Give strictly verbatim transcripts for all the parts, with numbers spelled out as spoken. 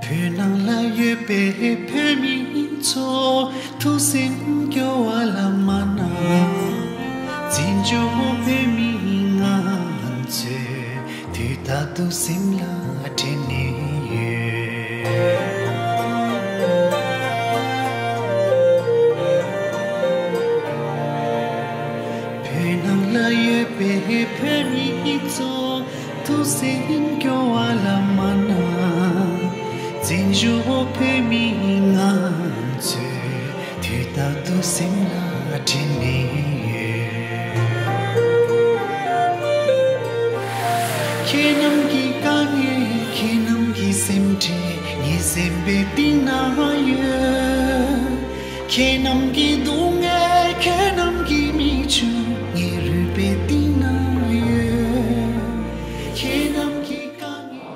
བོད་ནང་ལ་ཡོད་པའི་བོད་མི་ཚོ་ཐུགས་སེམས་སྐྱོ་བ་ལ་མ་གནང་། བཙན་བྱོལ་བོད་མི་ང་ཚོས་དུས་རྟག་ཏུ་སེམས་ལ་དྲན་ནས་ཡོད། བོད་ནང་ལ་ཡོད་པའི་བོད་མི་ཚོ་ཐུགས་སེམས་སྐྱོ་བ་ལ་མ་གནང་། བཙན་བྱོལ་བོད་མི་ང་ཚོས་དུས་རྟག་ཏུ་སེམས་ལ་དྲན་ནས་ཡོད། ཁྱེད་རྣམས་ཀྱི་དཀའ་ངལ། ཁྱེད་རྣམས་ཀྱི་སེམས་ཁྲལ་ངའི་སེམས་པའི་གཏིང་ན་ཡོད། ཁྱེད་རྣམས་ཀྱི་སྡུག་བསྔལ། ཁྱེད་རྣམས་ཀྱི་མིག་ཆུ་ངའི་རུས་པའི་གཏིང་ན་ཡོད། ཁྱེད་རྣམས་ཀྱི་དཀའ་ངལ།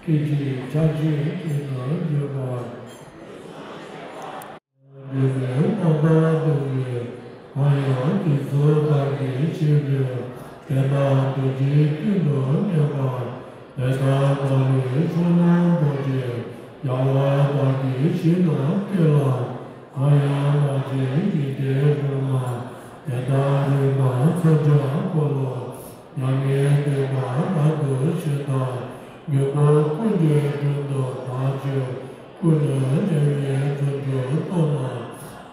སྐད་ཅིག་ཆར་ཆུ་དཀྱིལ་དུ་ཡོད་པ། འདི་ནི་རྣམ་པར་རྟོག་པའི་གང་ཡང་དེ་ཚོ་བདག་གིས་ཆོས་ཀྱི་དོན་དམ་རྡོ་རྗེའི་སྟེང་དུ་གནས་པ། དེ་ལྟར་མ་ལུས་ཕྱོགས་རྣམས་རྫོགས་ཤིང་རྒྱལ་བ་དག་གི་ཞིང་དུ་སྐྱེ་ལ། གང་ཡང་མ་མཆིས་འཇིག་རྟེན་གོང་མ། དེ་དག་རིམ་པར་མཚན་བརྗོད་འཁོར་ལོ། མྱ་ངན་འདས་པ་རབ་ཏུ་ཕྱིན་དང་། མགོན་པོ་ཀུན་གྱི་དྲུང་དུ་བདག་མཆིའོ། ཀུན་ནས་བརྙས་པའི་རྫུ་འཕྲུལ་སྟོབས་རྣམས།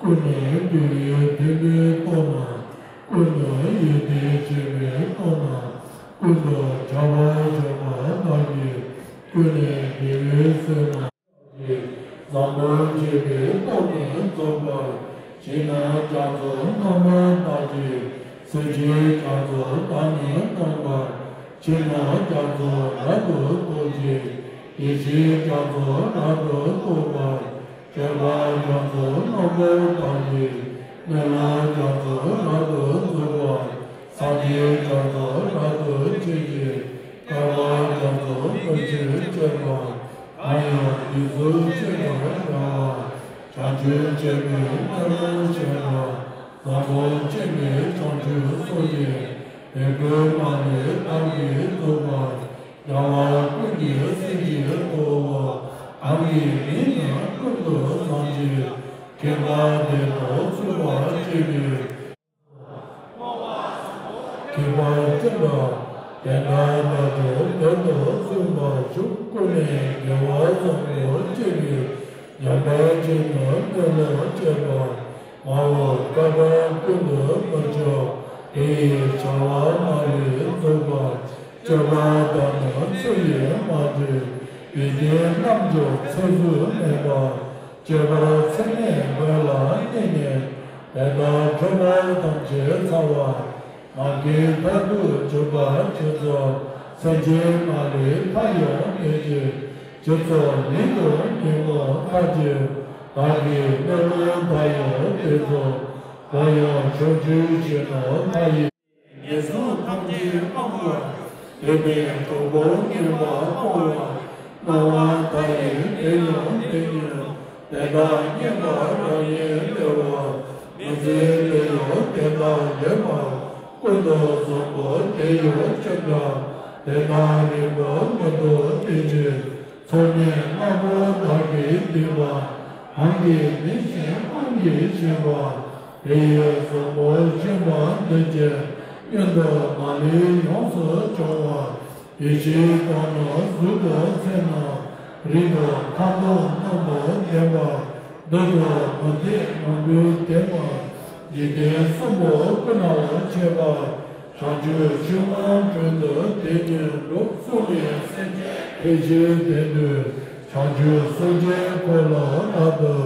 ཀུན་ནས་བསྡུས་པའི་ཐུན་མིན་སྟོབས་རྣམས། ཀུན་ནས་ཡོན་ཏན་ཆེན་པོའི་སྟོབས་རྣམས། ཀུན་ཏུ་ཁྱབ་པ་ཆེན་པོ་བདག་གིས། ཀུན་ནས་དགེ་བའི་བསོད་ནམས། བཟང་པོ་སྤྱོད་པའི་སྟོབས་ཀྱིས་རྫོགས་པར། ཕྱི་ནང་རྒྱ་མཚོ་རྣམ་པར་དག་ཅིང་། གསལ་བྱེད་རྒྱ་མཚོ་བདག་ཉིད་སྟོང་པར། ཕྱི་ནང་རྒྱ་མཚོ་རབ་ཏུ་རྟོག་ཅིང་། ཡེ་ཤེས་རྒྱ་མཚོ་རབ་ཏུ་རྟོག་པར། སྤྱོད་པ་རྒྱ་མཚོ་རྣམ་པར་དག་ཅིང་། སྨོན་ལམ་རྒྱ་མཚོ་རབ་ཏུ་རྫོགས་པར། སངས་རྒྱས་རྒྱ་མཚོ་རབ་ཏུ་སྤྱད་ཅིང་། སྐལ་བ་རྒྱ་མཚོ་སྟོབས་ཆེན་སྤྱད་པ། གང་ཡང་དེ་ཚོ་སྤྱད་པར་བྱ་བ། བྱང་ཆུབ་སྤྱད་པའི་སྨོན་ལམ་བྱེད་པ། བཟང་པོ་སྤྱད་པའི་བྱང་ཆུབ་སོགས་ཀྱི། དེ་ཀུན་མ་ལུས་བདག་གིས་རྫོགས་པར། རྒྱལ་བ་ཀུན་གྱི་སེམས་ཀྱི་ཐོག། གང་གིས་མིང་དང་ཀུན་ཏུ་བཟང་ཞིང་། མཁས་པ་དེ་དག་ཚུལ་བ་སྤྱད་པའི། མཁས་པ་ཀུན་ལ་དེ་ལྟར་བདག་ཀྱང་དེ་ལྟར་བརྩོན་པར་ཞུ། ཀུན་ནས་དགེ་བ་བཟང་པོ་སྤྱད་པའི། ཉམས་པ་ཅན་དུ་སྨོན་ལམ་བྱེད་པ། མ་འོངས་སྐལ་པ་ཀུན་ཏུ་མི་སྐྱོ། དེ་ཡི་བྱ་བ་མ་ལུས་རྫོགས་པར། སྤྱོད་པ་དག་ནི་ཚུལ་བཞིན་མ་བགྲོད། ཡོན་ཏན་རྣམ་འབྱོར་ཚད་གཟུགས་མེད་པ། སྤྱོད་པ་ཚད་མེད་དགོས་ལ་གནས་ནས། དེ་དག་འཁྲུལ་པ་ཐམས་ཅད་ཚར་བ། མ་སྐྱེས་མཐར་ཐུག་གྱུར་པ་ཁྱེད་ཚོ། སེམས་ཅན་མ་ལུས་མཐའ་ཡང་མེད་ཅིང་། ཁྱེད་ཚོ་མིང་དུ་མི་མངོན་ཁ་ཅིག། བདག་གིས་སྨོན་ལམ་བཏབ་ཡང་དེ་ཚོ། གང་ཡང་ཕྱོགས་བཅུའི་ཕྱི་ནང་མཐའ་ཡས། ངན་སོང་ཐམས་ཅད་སྤངས་པ། འདོད་པའི་གྲོགས་པོ་ངན་པ་སྤོང་བ། སྣང་བ་མཐའ་ཡས་དེ་ཡང་དེ་ཉིད། དེ་དག་མཉེས་པ་རང་ཉིད་བདེ་བ། མི་འཛིན་དེ་ཡང་དེ་དག་ཡོད་པ། ཀུན་ཏུ་བཟང་པོ་དེ་ཡང་ཅི་འདྲ། དེ་དག་རིང་པོ་མི་ཐོགས་དེ་ཕྱིར། ཚོགས་གཉིས་ལྷ་མོ་དག་གིས་བསྟིམ་པ། གང་གིས་མིང་ཅན་ཀུན་གྱིས་མཁྱེན་པ། དེ་ཡི་བཟང་པོ་སྤྱོད་པ་འདི་ཕྱིར། གཡོན་དུ་མ་ལུས་ཡོངས་སུ་སྦྱོང་བ། ཡེ་ཤེས་དང་ནི་གཟུགས་དང་མཚན་རྣམས། རིགས་དང་ཁམས་དང་རྣམ་པར་ལྡན་པ། འདི་དང་མུ་སྟེགས་མང་པོས་བསྟེན་པ། འཇིག་རྟེན་གསུམ་པོ་ཀུན་ལ་མཆོད་པ། བྱང་ཆུབ་ཕྱོགས་ལ་བགྲོད་དུ་དེ་ཉིད་འགྲོ། གསུངས་ནས་སེམས་ཅན་ཕལ་ཆེར་བདེ་འདོད། བྱང་ཆུབ་སེམས་ཅན་འཁོར་ལ་རབ་ཏུ།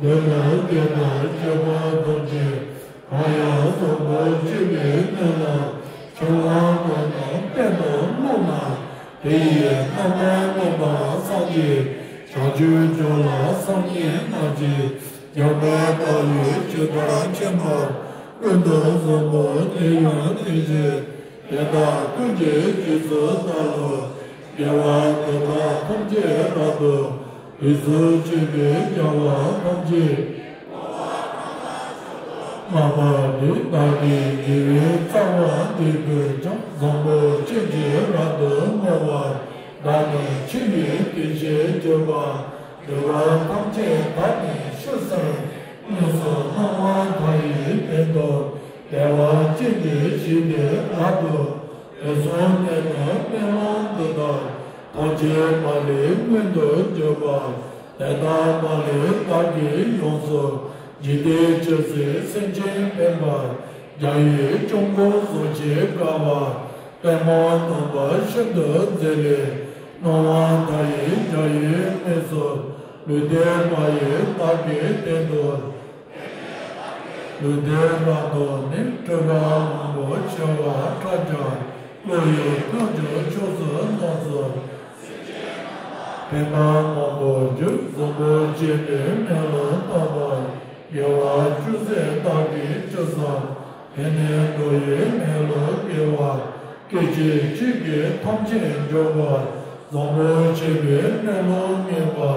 འདོད་ལ་བདེ་དང་སྤྱོད་པ་ཐམས་ཅད། གང་ཡང་བཟང་པོ་སྤྱོད་པའི་སྨོན་ལམ། ཕྱིར་ལམ་དུ་ནི་བསྟན་དུ་བསླུ་ན། དེ་ཡི་རྣམ་པར་སྨིན་པ་སངས་རྒྱས། བྱང་ཆུབ་འགྲོ་ལ་སེམས་ཉིད་རྣམ་འབྱེད། འཇམ་དཔལ་དཔའ་བོས་ཇི་ལྟར་མཁྱེན་པ། ཀུན་ཏུ་བཟང་པོ་དེ་ཡང་དེ་བཞིན། དེ་དག་ཀུན་གྱི་རྗེས་སུ་བདག་སློབ། དགེ་བ་འདི་དག་ཐམས་ཅད་རབ་ཏུ། དུས་སུ་སྤྱོད་པའི་བྱ་བ་ཐམས་ཅད། ལྷག་པར་དུ་བདག་གི་དགེ་བའི་རྩ་བ་འདི་ཀུན་ཀྱང་བཟང་པོ་ཅན་གྱི་རབ་ཏུ་བསྔོ་བ། བདག་ནི་ཆོས་ཀྱི་དགེ་བྱེད་བརྗོད་པ། འདུལ་བ་ཐམས་ཅད་བདག་ནི་ཆོས་སུ། དངོས་སུ་སྣང་བ་མཐའ་ཡས་སྟེང་དུ། བདེ་བ་ཅན་གྱི་ཞིང་དེ་རབ་ཏུ། དེར་སོང་ནས་ནི་སྨོན་ལམ་འདི་དག་ཐམས་ཅད་མ་ལུས་སྔོན་དུ་འཇུག་པ། དེ་དག་མ་ལུས་བདག་གིས་ཡོངས་སུ། འཇིག་རྟེན་ཇི་སྲིད་སེམས་ཅན་ཕན་པར། རྒྱལ་བའི་སྐྱབས་མགོན་གཟུགས་ཅན་དཀར་པོ། པདྨ་དམ་པ་ཤིན་ཏུ་མཛེས་པའི། སྣང་བ་མཐའ་ཡས་རྒྱལ་བའི་དངོས་སུ། ལུས་རྟེན་མ་ཡིན་བདག་གི་སྟེང་དུ། ལུས་རྟེན་རབ་ཏུ་ནི། སྤྲུལ་པ་མང་པོ་བྱེ་བ་ཕྲག་བརྒྱ། བློ་ཡི་དོན་བསྡུས་ཕྱོགས་སུ་སྣང་སུ། ཕན་པ་མང་པོར་འགྱུར། བཟང་པོ་སྤྱད་པའི་སྨོན་ལམ་བཏབ་པ། དགེ་བ་ཅུང་ཟད་བདག་གིས་ཅི་བསགས། དེ་ནི་འགྲོ་བའི་སྨོན་ལམ་དགེ་བ། སྐད་ཅིག་གཅིག་གིས་ཐམས་ཅད་འཇོམས་པ། བཟང་པོ་སྤྱད་པའི་སྨོན་ལམ་ངེས་པ།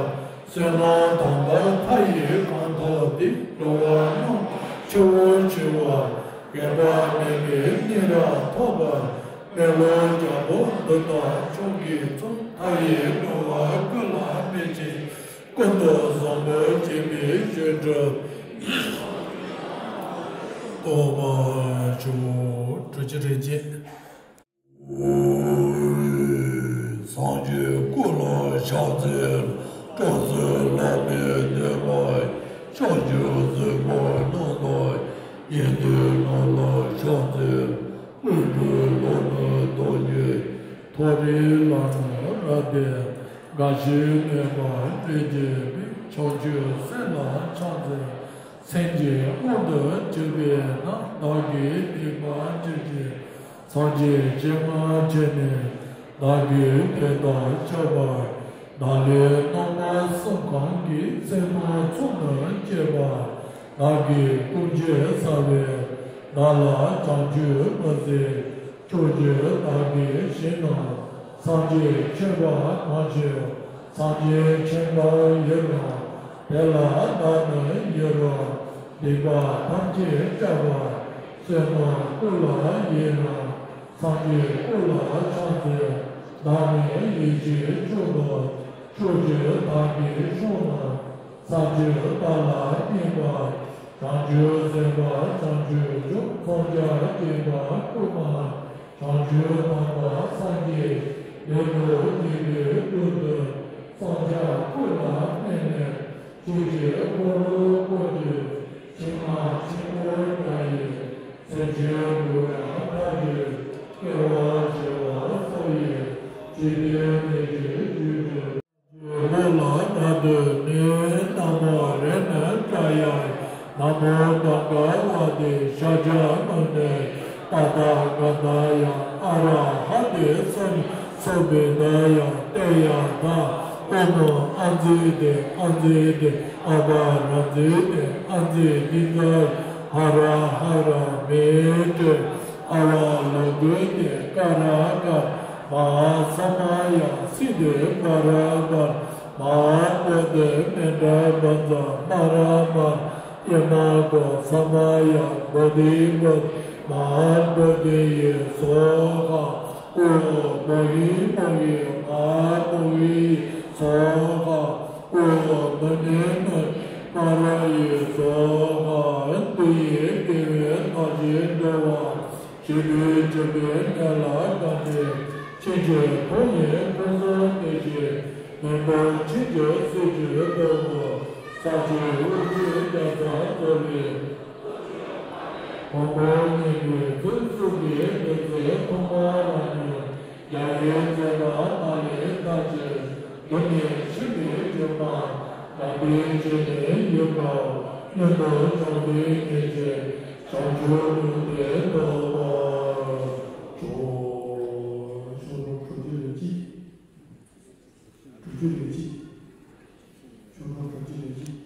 བསོད་ནམས་དམ་པ་མཐའ་ཡས་གང་ཐོབ་སྟེ། འགྲོ་བ་རྣམས་ཆེ་བ་ཆེ་བ། རྒས་པ་མེད་པའི་གནས་རབ་ཐོབ་པ། སྨོན་ལམ་རྒྱལ་པོ་འདི་དག་མཆོག་གི་གཙོ། མཐའ་ཡས་འགྲོ་བ་ཀུན་ལ་སྨན་ཆེན། ཀུན་ཏུ་བཟང་པོ་སྤྱད་པའི་སྤྱོད་འགྲོ། རྟོགས་པར་ཤོག་གྲུ་ཆུ་རེ་རྗེ། སངས་རྒྱས་སྐུ་ལ་ཕྱག་འཚལ་ལོ། སྐྱབས་སུ་བླ་མའི་བསྟན་པ། ཕྱག་རྒྱ་འཛིན་པ་རྣམས་དང་། དགེ་འདུན་རྣམས་ལ་ཕྱག་འཚལ་ལོ། དངོས་གྲུབ་བླ་མའི་རྡོ་རྗེ། མཐོ་རིས་ལ་ནི་རབ་བརྟན། འགའ་ཞིག་མེད་པར་སྤྲུལ་གྱུར་པའི། བྱང་ཆུབ་སེམས་ལ་ཕྱག་འཚལ། སེམས་ཅན་དབང་དུ་གྱུར་པས་ན། བདག་གིས་སྡིག་པ་ཅི་བགྱིས། སངས་རྒྱས་སྤྱན་སྔར་བྱས་ནས། བདག་གིས་དེ་དག་བསྐྱབ་པར། བདག་ལུས་རྣམ་པ་གསུམ་གང་གི། ཚེ་དཔག་ཚོམ་དུ་བཅད་པ། བདག་གིས་སྐུ་འགྱེད་བསགས་པས། བདག་ལ་བྱང་ཆུབ་མི་ཟད། ཕྱོགས་བཅུ་བདག་གི་ཞིང་རྣམས། སངས་རྒྱས་མཁྱེན་པ་གང་བྱོན། སངས་རྒྱས་མཁྱེན་པ་ཡི་རང་། དེ་ལ་བདག་ནི་ཡི་རང་། སྡིག་པ་ཐམས་ཅད་བསྐྱབས་པ། བསོད་ནམས་སྐུ་ལ་ཡི་རང་། སངས་རྒྱས་སྐུ་ལ་ཕྱག་འཚལ། བདག་ནི་ཡེ་ཤེས་མཆོག་ཏུ། ཕྱོགས་བཅུ་བདག་གི་ཕྱོགས་རྣམས། ས་བཅུ་བདག་ལ་བརྙས་པ། བྱང་ཆུབ་སེམས་དཔའ་བྱང་ཆུབ་འབྱུང་། ཕྱོགས་བརྒྱར་སྐྱེས་པ་སྐུ་མ། བྱང་ཆུབ་དམ་པ་སངས་རྒྱས། ལེགས་པར་བརྒྱན་པའི་སྐུ་མདུན། སངས་རྒྱས་སྐུ་ལ་སྨད་ནས། ཆོས་ཀྱི་འཁོར་ལོ་བསྐོར་ཏེ། ཕྱི་མ་ཆེན་པོ་བརྒྱ་ཡིས། སེམས་ཅན་ཀུན་ཡང་ཐར་གྱུར། སྐྱེ་བ་བྱེ་བ་སོགས་ཡི། འཇིག་རྟེན་གནས་ཀྱི་རྒྱུ་འགྲུབ། ལོ་ལ་རབ་ཏུ་ནི། ན་མོ་རེ་ནི་ཏྲ་ཡ། ན་མོ་ག་ག་བ་ཏི་ཤཱཀྱ་མུ་ནེ། ཏ་ཐཱ་ག་ཏཱ་ཡ། ཨ་ར་ཧ་ཏེ་སོ་སོ་བྷི་དཱ་ཡ། ཏདྱ་ཐཱ། ཨོཾ་ཨ་ཛི་ཏེ་ཨ་ཛི་ཏེ། ཨ་པ་ར་ཛི་ཏེ་ཨ་ཛི་ཏི་ཀ། ཧ་ར་ཧ་ར་མི་ཏྲེ། ཨ་བ་ལོ་ཀེ་ཏེ་ཀ་ར་ཀ། མ་ཧཱ་ས་མ་ཡ་སིདྡྷི་པ་ར་པར། མ་ཧཱ་བོ་དྷི་མནྡ་བཛྲ་མ་ར་མར། ཨེ་མ་ཀོ་ས་མ་ཡ་བོ་དྷི་བོ་དྷི། མ་ཧཱ་བོ་དྷི་ཡེ་སྭཱ་ཧཱ། ཨོཾ་མོ་ཧི་མོ་ཧི་མ་ཧཱ་མོ་ཧི་ཡེ་སྭཱ་ཧཱ། ཨོཾ་མུ་ནི་མུ་ནི་མ་ར་ཡེ་སྭཱ་ཧཱ། འདི་ཡིས་དགེ་བའི་རྟགས་ཀྱིས་འགྲོ་བ། ཞིང་དུ་འཇུག་པའི་གནས་ལ་བཀའ་དྲིན་ཆེ། ཆོས་ཀྱི་ཐོག་ནས་ཕུན་སུམ་བརྟན་ཅིང་། མི་འབོར་ཆོས་ཀྱི་སྲོལ་རྒྱུན་ལྟ་བུ། ས་ཆེན་དབུས་སྤྱི་རྒྱལ་ས་གཙོ་བོའི། མགོན་པོ་ཉིད་ཀྱི་ཚུལ་གཟུགས་ཀྱི་བདུད་རྩི་མཐོང་བ་ལ་ཉོན། རྒྱལ་བའི་མཛད་པ་མ་ལུས་མཐའ་ཕྱིན། འདི་ནི་ཕྱི་མའི་སྒྲོན་མ། ལམ་པའི་བྱེ་བྲག་ཡིན་པའོ། སྔོན་དུ་བྱོན་པའི་ཉེར་སྤྱོད་བྱང་ཆུབ་ལུགས་འདི་རྟོགས་པར་ཤོག་ཤོག་གྲུབ་ཀྱི་ཡོད་ཅི། གྲུབ་ཀྱི་ཡོད་ཅི། ཤོག་གྲུབ་ཀྱི་ཡོད་ཅི།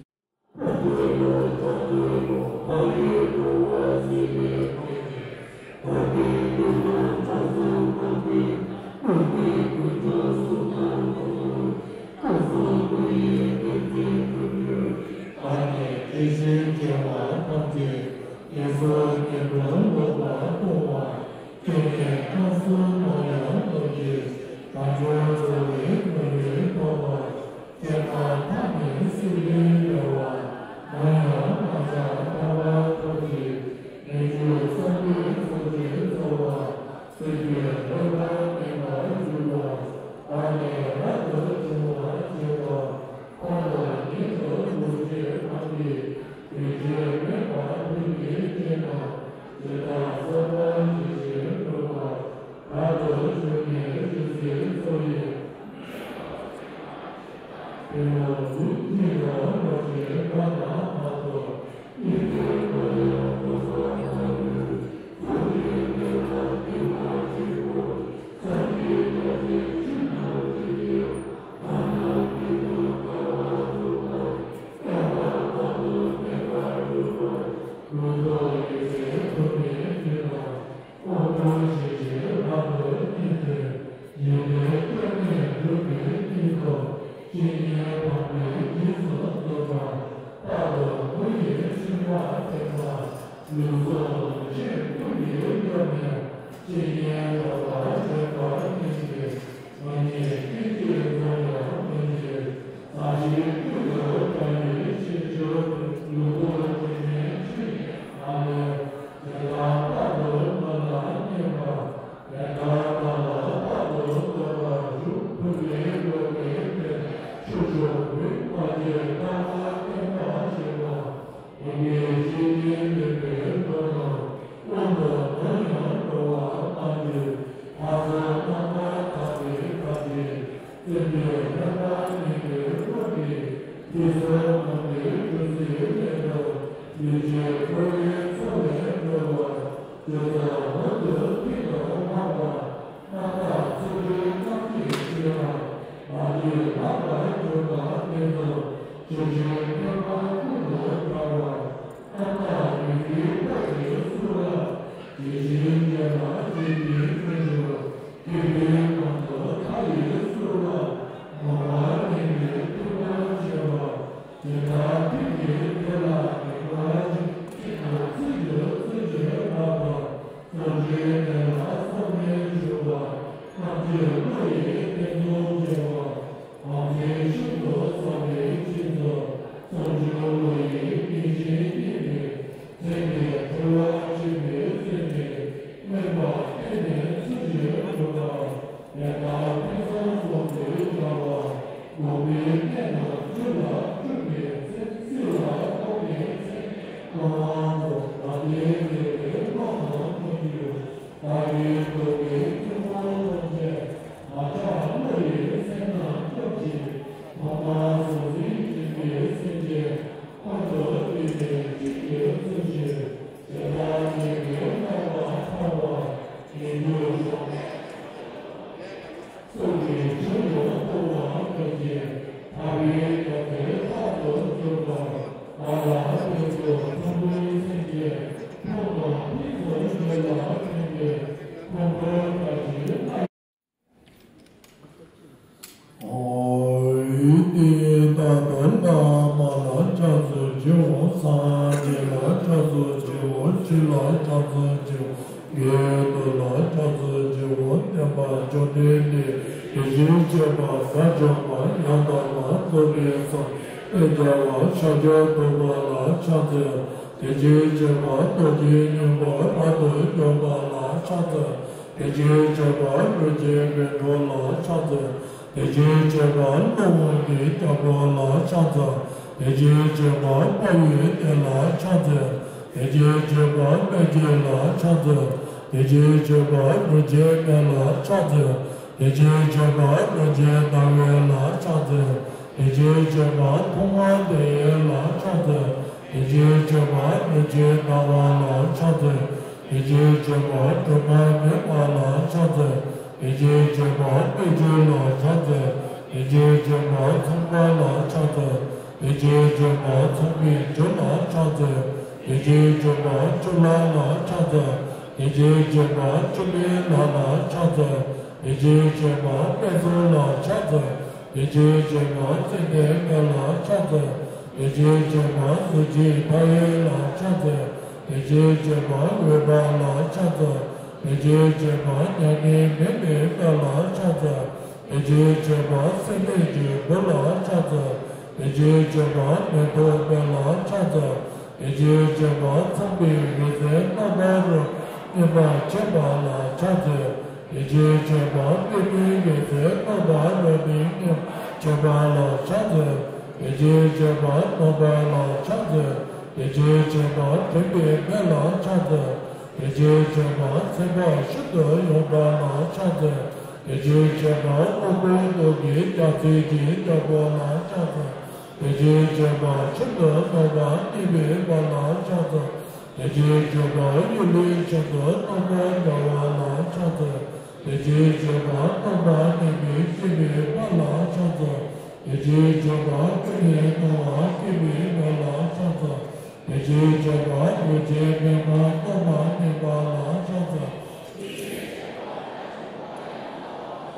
དབང་པོ་ཞི་བྱེད་ལྷ་མོའི་གཉེན་ཚན། ཡོན་ཏན་སྐྱབས་གནས་འགྲུབ་པའི་གཉེན་ཚོགས། བཤེས་གཉེན་དམ་པའི་རྗེས་སུ་འཛོམས་པ། རྟག་ཏུ་མགོ་ཡི་མཆོད་པ་འཕེན་པ། ལུས་སྲོག་ལུས་ཅན་ཀུན་གྱི་སྐྱབས་གནས། བཤེས་གཉེན་གྲོགས་པ་དྲན་པ་ཉིད་ཀྱིས། མ་ཉེས་སྐྱེ་འཆི་འཛོམས་ཡང་མི་འབྱེད། ཟབ་ཞིའི་རྒྱུད་དུ་བཀྲ་བའི་ཤེས་སྦྱོར་དུ། ལུས་ངག་ཡིད་གསུམ་ཆོས་ཉིད་ལ་གནས། དེ་དག་རྟག་ཏུ་བློ་ལ་གནས་པ། དེ་དག་བདག་ལ་རྟག་ཏུ་འདོད་པར་ཞུ། ཕུལ་བའི་བློ་གྲོས་དེ་ཆོས་མཆོག་འབུལ། མ་སྐྱེས་རྟག་པར་བརྟན་པར་བྱེད་པ། དེ་ཉིད་བཤེས་གཉེན་དམ་པའི་བློ་དང་། དབང་པོ་ནམ་ཡང་འགྲོ་བ་མ་བྱེད། ཕ་བཟང་རྣམ་པར་དག་པའི་བཀའ་དྲིན། བརྩེ་འདུན་ལྷག་པར་ཉེ་བའི་བློ་གྲོས། དེ་ཚོ་ནམ་མཁའི་ཆུ་སྲིན་ལས་འགྲོ། ལུས་ཅན་འཁོར་བའི་མཚོ་ལས་སྒྲོལ་བ། དེ་ཚོ་མུ་མཐུད་མཐིལ་དུ་ལྷག་པ། རྣམ་དག་ཚུལ་ཁྲིམས་རྣམ་དག་ཤེས་པ། མ་སྐྱེས་ལྷག་པར་གྱུར་པ་དེ་ཚོ། ཇི་བཞིན་ཕན་པ་ཀུན་ཏུ་བྱ་བ། རྣམ་དག་ཡོན་ཏན་ཕོ་ཡི་གསུར་རབ། དེ་བཞིན་གཞན་ལ་བྱིན་གྱིས་བརླབ་ཤོག། དེ་ཕན་གང་དུ་མཐའ་ཡས་གསུར་རབ། མ་བར་གནས་པའི་མཐུ་དང་བཅས་པ། དེ་དག་ཐུགས་ཀྱི་ཐད་ལ་དགེ་བ་ཅན། གཅིག་ཏུ་ཚིག་ཏུ་བརྩོན་བྱེད་པ་དང་། བརྩོན་འགྲུས་གནད་ལ་བསམ་ལས་བྱུང་བ། ཐམས་ཅད་བློ་ཡིས་བརྟན་དུ་འགྱུར་བ། བམ་ཆེན་ཤིན་ཏུ་ཟབ་པའི་ཆོས་ཚོགས། བྱང་ཆུབ་བློ་ཡི་རྒྱན་ཆེན་བརྙེས་པའི། མཚན་དེ་ཁྲོ་བོ་ཆེན་པོའི་མཚན་ནས། སྨོན་པ་བརྟན་ནས་ཚུལ་བཞིན་སྒྲུབ་པ། དེ་དག་ཕུན་སུམ་ཚོགས་སུ་བྱ་བ། དགོངས་པའི་གནད་དང་རྒྱུད་ལ་སྤྲུལ་པའི་མཚན། སྲིད་ལ་ཐོགས་པའི་མཚན། ཀུན་དབང་པོ་ལ་དེ་མཛད་པའི་བློ་དང་མཐུན་འགྱུར། བདག་གིས་འདོད་པའི་ཐུན་མོང་ཐམས་ཅད། མ་ཆགས་བློ་ཡི་སེམས་རྣམས་སྐྱོབ་ཅིང་། ཐོག་མར་གཟུགས་འཛིན་ཅན་གྱི་སེམས་ཅན། ཁོང་དུ་བསྡུས་ནས་གཅིག་ཏུ་བརྩོན་ཕྱིར། དེ་དག་ཉིད་ཀྱིས་རྣམ་པར་ཕམ་པ། ངེས་འབྱུང་ཤོག། གསུང་གི་ཆོས་ལ་གཏོང་བ་ཐམས་ཅད། ཐར་པའི་རྒྱལ་མཚན་རྟག་ཏུ་འཛུགས་པར། བདག་ལ་ཕན་ཚུན་ཚངས་པའི་སེམས་ཅན། ཕུང་དང་ཕུན་སུམ་ཚོགས་ལ་ཕན་པའི། ཕུང་པོའི་བཀྲ་ཤིས་ལ། ཨོ། ཡུལ་དེའི་བདག་པོ་བླ་མ་ལ་ཕྱག་འཚལ་ལོ། སངས་རྒྱས་ལ་ཕྱག་འཚལ་ལོ། ཆོས་ལ་ཕྱག་འཚལ་ལོ། དགེ་འདུན་ལ་ཕྱག་འཚལ་ལོ། བསྟན་པ་བཅོམ་ལྡན་འདས། དེ་བཞིན་གཤེགས་པ་དགྲ་བཅོམ་པ། ཡང་དག་པར་རྫོགས་པའི་སངས་རྒྱས་རྒྱལ་བ་ཤཱཀྱ་ཐུབ་པ་ལ་ཕྱག་འཚལ་ལོ། དེ་བཞིན་གཤེགས་པ་རྡོ་རྗེ་སྙིང་པོ་རབ་ཏུ་འཇོམས་པ་ལ་ཕྱག་འཚལ་ལོ། དེ་བཞིན་གཤེགས་པ་ཀུན་མཁྱེན་མི་འཁྲུགས་ལ་ཕྱག་འཚལ་ལོ། དེ་བཞིན་གཤེགས་པ་ཀླུ་དབང་གི་རྒྱལ་པོ་ལ་ཕྱག་འཚལ་ལོ། དེ་བཞིན་གཤེགས་པ་དཔའ་བོའི་གདན་ལ་ཕྱག་འཚལ་ལོ། དེ་བཞིན་གཤེགས་པ་སྨན་བྱེད་ལ་ཕྱག་འཚལ་ལོ། དེ་བཞིན་གཤེགས་པ་མུ་ཁྱུད་མེད་ལ་ཕྱག་འཚལ་ལོ། དེ་བཞིན་གཤེགས་པ་མུ་ཁྱུད་ཟླ་བ་ལ་ཕྱག་འཚལ་ལོ། དེ་བཞིན་གཤེགས་པ་ཐུབ་དབང་དེ་ཡི་ལ་ཕྱག་འཚལ་ལོ། དེ་བཞིན་གཤེགས་པ་མུ་ཁྱུད་ཟླ་བ་ལ་ཕྱག་འཚལ་ལོ། དེ་བཞིན་གཤེགས་པ་སྒྲོལ་མ་མེད་པ་ལ་ཕྱག་འཚལ་ལོ། དེ་བཞིན་གཤེགས་པ་དཔལ་ཆོས་ལ་ཕྱག་འཚལ་ལོ། དེ་བཞིན་གཤེགས་པ་ཚངས་པ་ལ་ཕྱག་འཚལ་ལོ། དེ་བཞིན་གཤེགས་པ་ཚངས་པའི་རྒྱུ་ལ་ཕྱག་འཚལ་ལོ། དེ་བཞིན་གཤེགས་པ་ཆུ་ལྷ་ལ་ཕྱག་འཚལ་ལོ། དེ་བཞིན་གཤེགས་པ་ཆུ་མིག་ལྷ་ལ་ཕྱག་འཚལ་ལོ། དེ་བཞིན་གཤེགས་པ་དཔལ་གསུམ་ལ་ཕྱག་འཚལ་ལོ། དེ་བཞིན་གཤེགས་པ་ཙན་དན་དཔལ་ལ་ཕྱག་འཚལ་ལོ། དེ་བཞིན་གཤེགས་པ་གཟུགས་ཅན་མཐའ་ཡས་ལ་ཕྱག་འཚལ་ལོ། དེ་བཞིན་གཤེགས་པ་འོད་དཔལ་ལ་ཕྱག་འཚལ་ལོ། དེ་བཞིན་གཤེགས་པ་མྱ་ངན་མེད་པའི་དཔལ་ལ་ཕྱག་འཚལ་ལོ། དེ་བཞིན་གཤེགས་པ་སེམས་དཔའི་རྒྱལ་པོ་ལ་ཕྱག་འཚལ་ལོ། དེ་བཞིན་གཤེགས་པ་མེ་ཏོག་དཔལ་ལ་ཕྱག་འཚལ་ལོ། དེ་བཞིན་གཤེགས་པ་ཚངས་པའི་འོད་ཟེར་རྣམ་པར་རོལ་པ་མངོན་པར་མཁྱེན་པ་ལ་ཕྱག་འཚལ་ལོ། དེ་བཞིན་གཤེགས་པ་པདྨའི་འོད་ཟེར་རྣམ་པར་རོལ་པས་མངོན་པར་མཁྱེན་པ་ལ་ཕྱག་འཚལ་ལོ། དེ་བཞིན་གཤེགས་པ་ནམ་མཁའ་ལ་ཕྱག་འཚལ་ལོ། དེ་བཞིན་གཤེགས་པ་དྲན་པའི་དཔལ་ལ་ཕྱག་འཚལ་ལོ། དེ་བཞིན་གཤེགས་པ་མཚན་དཔལ་ཤིན་ཏུ་ཡོངས་གྲགས་ལ་ཕྱག་འཚལ་ལོ། དེ་བཞིན་གཤེགས་པ་དངོས་པོའི་ཐུགས་ཀྱི་རྒྱལ་མཚན་གྱི་རྒྱལ་པོ་ལ་ཕྱག་འཚལ་ལོ། དེ་བཞིན་གཤེགས་པ་ཤིན་ཏུ་རྣམ་པར་གནས་པའི་དཔལ་ལ་ཕྱག་འཚལ། དེ་བཞིན་གཤེགས་པ་གཡུ་ལོའི་ཤིན་ཏུ་རྣམ་པར་རྒྱལ་བ་ལ་ཕྱག་འཚལ། དེ་བཞིན་གཤེགས་པ་རྣམ་པར་གནས་པའི་སྤྱན་མའི་དཔལ་ལ་ཕྱག་འཚལ། དེ་བཞིན་གཤེགས་པ་ཀུན་ནས་སྣང་བ་སྐྱེ་བའི་དཔལ་ལ་ཕྱག་འཚལ། དེ་བཞིན་གཤེགས་པ་རྡོ་རྗེ་པདྨ་རྣམ་པར་གནས་པ་ལ་ཕྱག་འཚལ།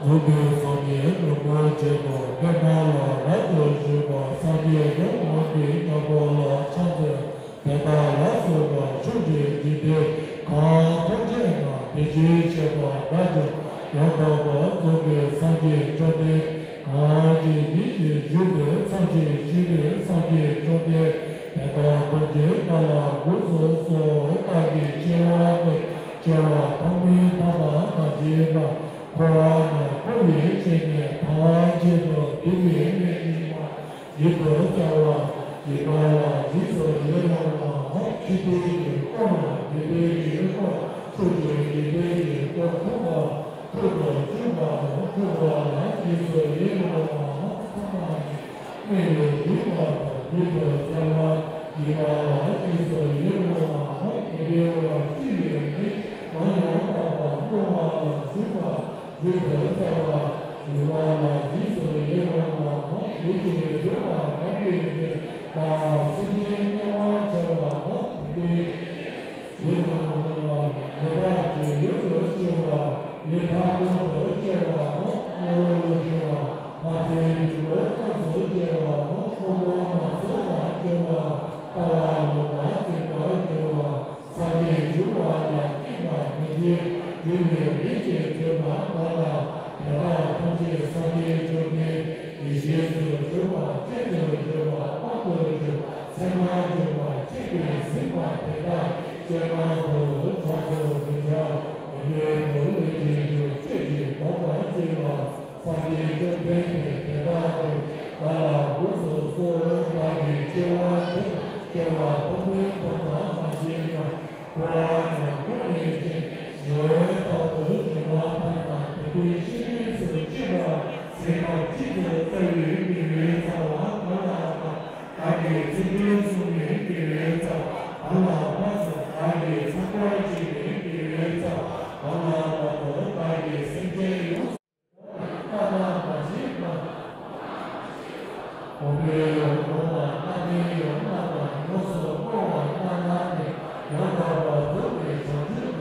འཛུམ་པའི་སངས་རྒྱས་རིན་པོ་ཆེ་དང་། པདྨ་ལ་རབ་ཏུ་བཞུགས་པ་སངས་རྒྱས་ཡོངས་བསྔགས་པའི་རྣམ་པ་ལ་ཕྱག་འཚལ། དེ་དག་ལ་སོགས་པ་ཕྱོགས་བཅུའི་འཇིག་རྟེན་གང་ཐམས་ཅད་ན་དེ་བཞིན་གཤེགས་པ་དགྲ་བཅོམ་ཡང་དག་པར་རྫོགས་པའི་སངས་རྒྱས་བཅོམ་ལྡན། གང་ཇི་སྙེད་ཅིག་བཞུགས་པའི་ཚད་ཅིག་བཞུགས་པའི་སངས་རྒྱས་བཅོམ་ལྡན། དེ་དག་ཐམས་ཅད་བདག་ལ་དགོངས་སུ་གསོལ། བདག་གིས་ཆེ་བ་ནས་ཆེ་བ་ཐོགས་མེད་ཐོགས་པ་མ་མཆིས་པ། འཁོར་བ་ན་འཁོར་བའི་ཕྱིར་ནས་ཐམས་ཅད་དུ་བདེ་བའི་གནས་སྙིགས་མ་ཡིད་དུ་གསལ་བ་ཇི་ལྟ་བ་རྗེས་སུ་ཡི་རང་བའམ། ཆོས་འཕེལ་གྱི་སྐོར་ལ་དགེ་འཕེལ་གྱི་སྐོར། ཕྱོགས་བཅུའི་དགེ་འཕེལ་གྱི་སྐོར་ཐུབ་པ། ཐུགས་སུ་ཆུད་པ་དང་ཐུབ་པ་ལ་རྗེས་སུ་ཡི་རང་བའམ། ཐ་མ་ཉིད་གནས་ལུགས་ཞུས་པ་དང་ཡིད་དུ་གསལ་བ་ཞུས་པ་ལ་རྗེས་སུ་ཡི་རང་བའམ། དེ་འདྲ་བ་ཅི་ཡོད་མེད་ནམ་ཡང་དག་པར་མཐོང་བ་ལ་ཞུགས་པ། ཡིད་དུ་གསལ་བ་ཞུས་པ་ལ་རྗེས་སུ་ཡི་རང་བའམ། དེ་བཞིན་གཟིགས་པ་གང་གིས་ནི། ད་སེམས་ཅན་དམྱལ་བར་སྦྱངས་པ་དང་། དེ་འདྲའི་ཡིད་དུ་འོང་བ་ལ་ཡི་དྭགས་ཀྱི་ཡུལ་དུ་སྐྱེ་བ། ཡི་དྭགས་ཀུན་ཏུ་སྐྱེ་བའམ། དམྱལ་བར་སྐྱེ་བ། ལྷ་སྲིན་སྡེ་དགུའི་ཁམས་སུ་སྐྱེ་བའམ། དབང་པོ་རྣམས་ཚིམ་པར་འགྱུར་བ། ལྟ་བ་ལོག་པར་འཛིན་པར་འགྱུར་བ། སངས་རྒྱས་འགྱུར་བ་ལ་སྐྱེས་པ་མི་འདོད། འགྱུར་བའི་རིགས་ཀྱི་བྱེ་བྲག་པ་ལ། དེ་དག་ཐམས་ཅད་སངས་རྒྱས་བཅོམ་ལྡན་འདས་ཞེས་སུ་གྱུར་པ། སྤྱན་དུ་གྱུར་པ། དཔང་དུ་གྱུར་པ། མཚན་མར་གྱུར་པ། གཅིག་གིས་གཟིགས་པ་དེ་དག་སྤྱན་སྔར་དུ་བྱོན་དུ་མི་འཇུག་མི་འདོད་དུ་ལུས་ཀྱི་རྒྱུ་ཆོས་ཀྱི་ལྡོག་པར་གཅིག་ལ། སངས་རྒྱས་བཅོམ་ལྡན་འདས་དེ་དག་གིས་བདག་ལ་དགོངས་སུ་གསོལ། བདག་གིས་ཆེ་བ་དེ་ཆེ་བ་ཐོགས་མེད་ཐོགས་པ་མ་མཆིས་པ། འཁོར་བ་ན་འཁོར་བའི་ཕྱིར་ཡང་དག་པར་འབྱུང་བ་དག་དང་། དེ་དག་ཤིན་ཏུ་ཆེ་བ་ཟད་པ་གཅིག་ཏུ་རྩ་བའི་དགེ་བའི་རྩ་བ་གང་ལགས་པ། བདག་གིས་ཚིག་བདུན་གསུངས་པའི་དགེ་བའི་རྩ་བ་གང་ལགས་པ། བདག་གིས་ཚངས་པར་སྤྱད་པའི་དགེ་བའི་རྩ་བ་གང་ལགས་པ། བདག་གིས་སེམས་ཅན་ཡོངས་སུ་བསྔོ་བ་ལ་མ་མཆིས་པ། གོང་འཕེལ་ཡང་གོང་མ་བླ་མའི་ཡང་བླ་མ་ཡོངས་སུ་བསྔོ་བ་ལ་བསྔགས་ཏེ། ཡང་དག་པར་རྫོགས་པའི་བྱང་ཆུབ་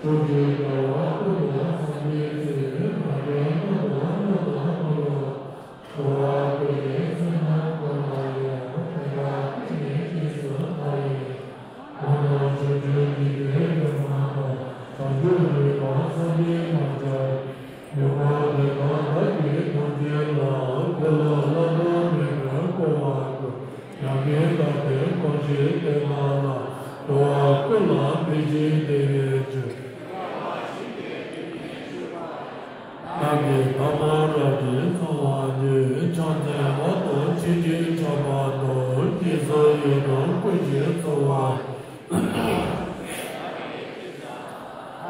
ཐུགས་རྗེ་དགའ་བ་སྐུ་དང་སངས་རྒྱས་ཚེ་རིང་ལ་རྒྱལ་ཁམས་དང་ལྷ་དང་འཁོར་བ། འགྲོ་བ་ཀུན་གྱི་བསོད་ནམས་ཀུན་ལ་ཡང་དེ་དག་ཀུན་གྱི་རྗེས་སུ་བདག་ཡི། འོ་ན་ཕྱོགས་བཅུའི་འཇིག་རྟེན་པའི་མ་དང་བྱང་ཆུབ་སེམས་དཔའ་སངས་རྒྱས་དང་བཅས། ཡོན་ཏན་དེ་དག་བདག་གིས་ཐམས་ཅད་ལ། གོ་ལ་བླ་ན་མེད་པའི་བསྐོར་བ་བསྐུལ། ཡང་དག་པའི་གོ་འཕང་བདེ་ལ་ལ། འགྲོ་བ་ཀུན་ལ་ཕན་ཕྱིར་བདེ་བའི་ཕྱིར། བདག་གིས་ཐ་མ་རབ་ཏུ་འཚོ་བ་ཉིད། ཕྱག་འཚལ་བ་དང་མཆོད་ཅིང་བཤགས་པ་དང་། རྗེས་སུ་ཡི་དམ་བསྐུལ་ཞིང་གསོལ་བ།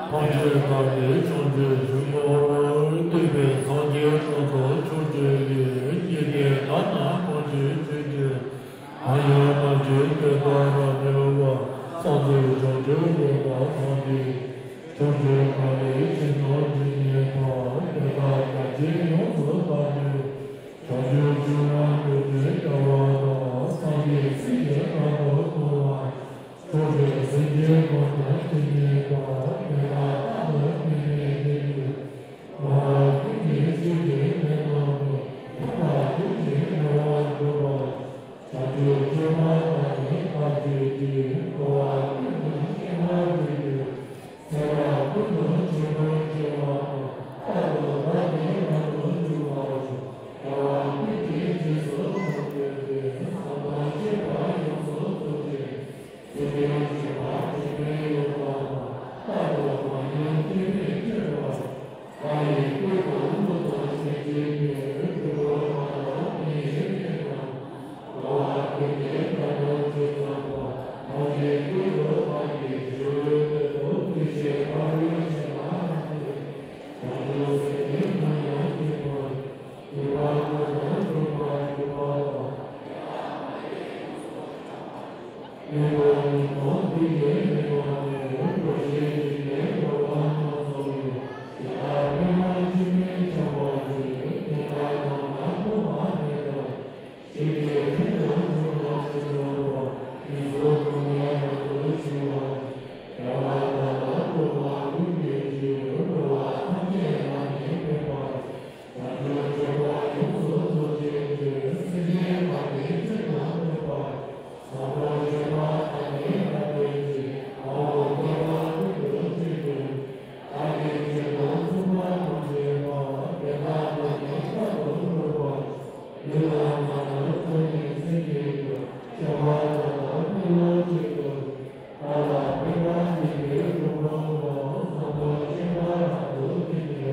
ཐམས་ཅད་བདག་གིས་བྱང་ཆུབ་ཤིང་ལྔ་ལ། གཏུགས་པའི་སངས་རྒྱས་རྣམས་དང་ཕྱོགས་བཅུ་ཡི། འཇིག་རྟེན་དག་ན་གང་བཞུགས་ཆོས་ཀྱི། ཨ་ཡང་ན་ཆོས་དེ་དག་རབ་གནས་པ། སངས་རྒྱས་བྱང་ཆུབ་འགྲོ་དང་ཐམས་ཅད། ཕྱོགས་བཅུའི་ཁམས་ལས་ཕྱིར་ལྡོག་ཇི་སྙེད་པ། དེ་དག་བདག་གིས་ཡོངས་སུ་བདག་གིས། བྱང་ཆུབ་འབྱུང་བར་མོས་གུས་བསྐྱེད་པ་དང་། སངས་རྒྱས་སྲས་ཀྱི་བཀའ་དང་མཐུན་པར། ཕྱོགས་བཅུའི་སེམས་ཅན་ཀུན་ཏུ་ཇི་སྙེད་པ། དེ་དག་རྟག་ཏུ་བསྟན་པའི་ཕྱིར། འགྲོ་བ་ཀུན་གྱི་སྤྱོད་པའི་ཕན་བློ་ནི། མཐུན་པར་གྱུར་ཅིང་འགྲོ་བར་འགྱུར་བ། བྱང་ཆུབ་སེམས་དཔའ་རྣམས་ཀྱི་བཀའ་བརྗོད་ཅིང་། འགྲོ་བ་ཀུན་ཏུ་སྤྱན་དབང་སྟེར་ཞིང་། སེམས་ཅན་ཀུན་ཏུ་ཆོས་འཁོར་སྤྱོད་པ་དང་། རྟག་ཏུ་བདག་གིས་རབ་ཏུ་བསྒྱུར་བར་ཤོག། རྒྱལ་བ་ཀུན་གྱི་རྗེས་སུ་བདག་བསྟོད་པའི། བསམ་དོན་ཁྱབ་པ་ཡོངས་སུ་རྫོགས་ཤིང་། སེམས་ཅན་སྐྱོབ་པར་བྱེད་པའི་ཡུལ་དག་ལ། རྟག་ཏུ་མ་ཉམས་སྐྱེ་མེད་སྤྱོད་པར། བདག་ཡི་སྐུ་དང་གཉུག་མ་ཐམས་ཅད་ཀྱི། སྤྲུལ་སྐུ་རྣམས་དང་དེ་ཡི་སྤྱན་རྣམས། འགྲོ་བ་ཀུན་གྱི་དོན་དུ་ཇི་ཙམ་པ། ཐམས་ཅད་ཀུན་ཏུ་བདག་གིས་ཞི་བའི་དོན་དུ། དེ་བཞིན་དཔའ་བོས་གཞན་ལ་ཕན་བཏགས། བྱང་ཆུབ་སེམས་ཀྱིས་ནམ་ཡང་བརྗིད་པར་བགྱི། སྡིག་པ་ཀུན་ལས་གྲོལ་བར་གྱུར་པ་དང་། ལུས་དང་ངག་དང་ཡིད་ཀྱི་ལས་དག་ནི། འགྲོ་ཞིང་འཇིག་རྟེན་འགྲོ་བ་རྣམས་སུ་ཡང་། དེ་དག་ཕན་པ་ཅི་ནས་ཆགས་པ་ཞིག། དེ་དག་རྣམས་ལ་ཐོགས་པ་མེད་དམ། ཤེས་བྱའི་ཕྲིན་ལས་ཆུང་ངུ་ཅི་འདྲ་བ། དེ་ཚོ་ཀུན་ལས་རབ་ཏུ་ཕྱུང་བ། རྒྱལ་བ་དག་ལ་གོ་བ་ཀུན་གྱི་རྗེས། འགྲོ་བ་ཐམས་ཅད་ལ་ནི་ཕན་པར་བྱེད། བྱང་ཆུབ་སྤྱོད་པ་ཡོངས་སུ་རྫོགས་བྱེད་ཅིང་། སེམས་ཅན་དག་གི་ཆེད་དུ་བསྟན་པ། བཟང་པོ་སྤྱོད་པ་དག་ནི་བདག་བསྟོད་ཅིང་། མ་འོངས་བསྐལ་པ་ཀུན་ཏུ་སྤྱོད་པའི། བདག་གི་ཆེད་དུ་གསུངས་པ་ཐམས་ཅད་པ། དེ་དག་ཀུན་ནི་རྟག་ཏུ་འགྲུབ་པར་ཤོག། ལུས་དང་ངག་དང་ཐོས་ནས་སེམས་ཀྱི་རྒྱུད། སྐྱོབ་པ་དང་ནི་ཕན་བློ་གཅིག་ཏུ། བདག་ལ་ཕན་པ་བྱེད་པའི་གྲུབ་དོན་དང་། བཟང་པོ་སྤྱོད་པ་རབ་ཏུ་བསྟན་ཏེ།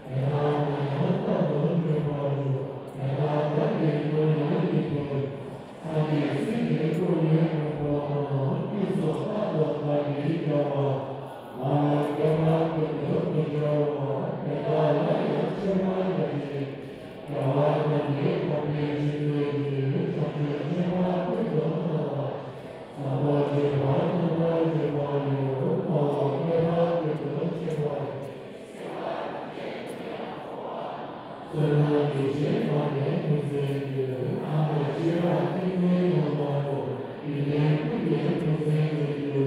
དེ་དག་ཀུན་ཡང་རྟག་ཏུ་འགྲུབ་པར་ཤོག། དེ་དག་བདག་གིས་ཀུན་ཡོངས་ཀྱི་དོན། སངས་རྒྱས་སྲས་ཀྱི་སྐུ་ལས་འཁྲུངས་པ་དང་། དུས་གསུམ་རྟག་ཏུ་བདག་གིས་བྱ་བ། མ་འོངས་བསྐལ་པ་ཀུན་ཏུ་ཀུན་འབྱུང་བ། དེ་དག་ལ་ཡང་ཆེ་བ་ཡང་ཞེས། རྒྱལ་བ་རྣམས་ཀྱི་གོ་འཕང་ཆེན་པོའི་ཕྱིར། བྱང་ཆུབ་སེམས་དཔའ་ཀུན་ཏུ་བསྔགས་པ། བཟང་པོ་སྤྱོད་པ་མཐོང་བར་བྱེད་པ་ཡང་། མ་འོངས་བསྐལ་པ་ཀུན་ཏུ་སྤྱད་པ། བསོད་ནམས་ཡེ་ཤེས་རྣམས་ནི་ཀུན་བསལ་གྱི། ཨ་ནི་སྤྱོད་པ་ཏིང་ངེ་འཛིན་མ་ལུས་པ། ཡོན་ཏན་ཀུན་གྱི་ཀུན་གསལ་གྱི་རྒྱུ།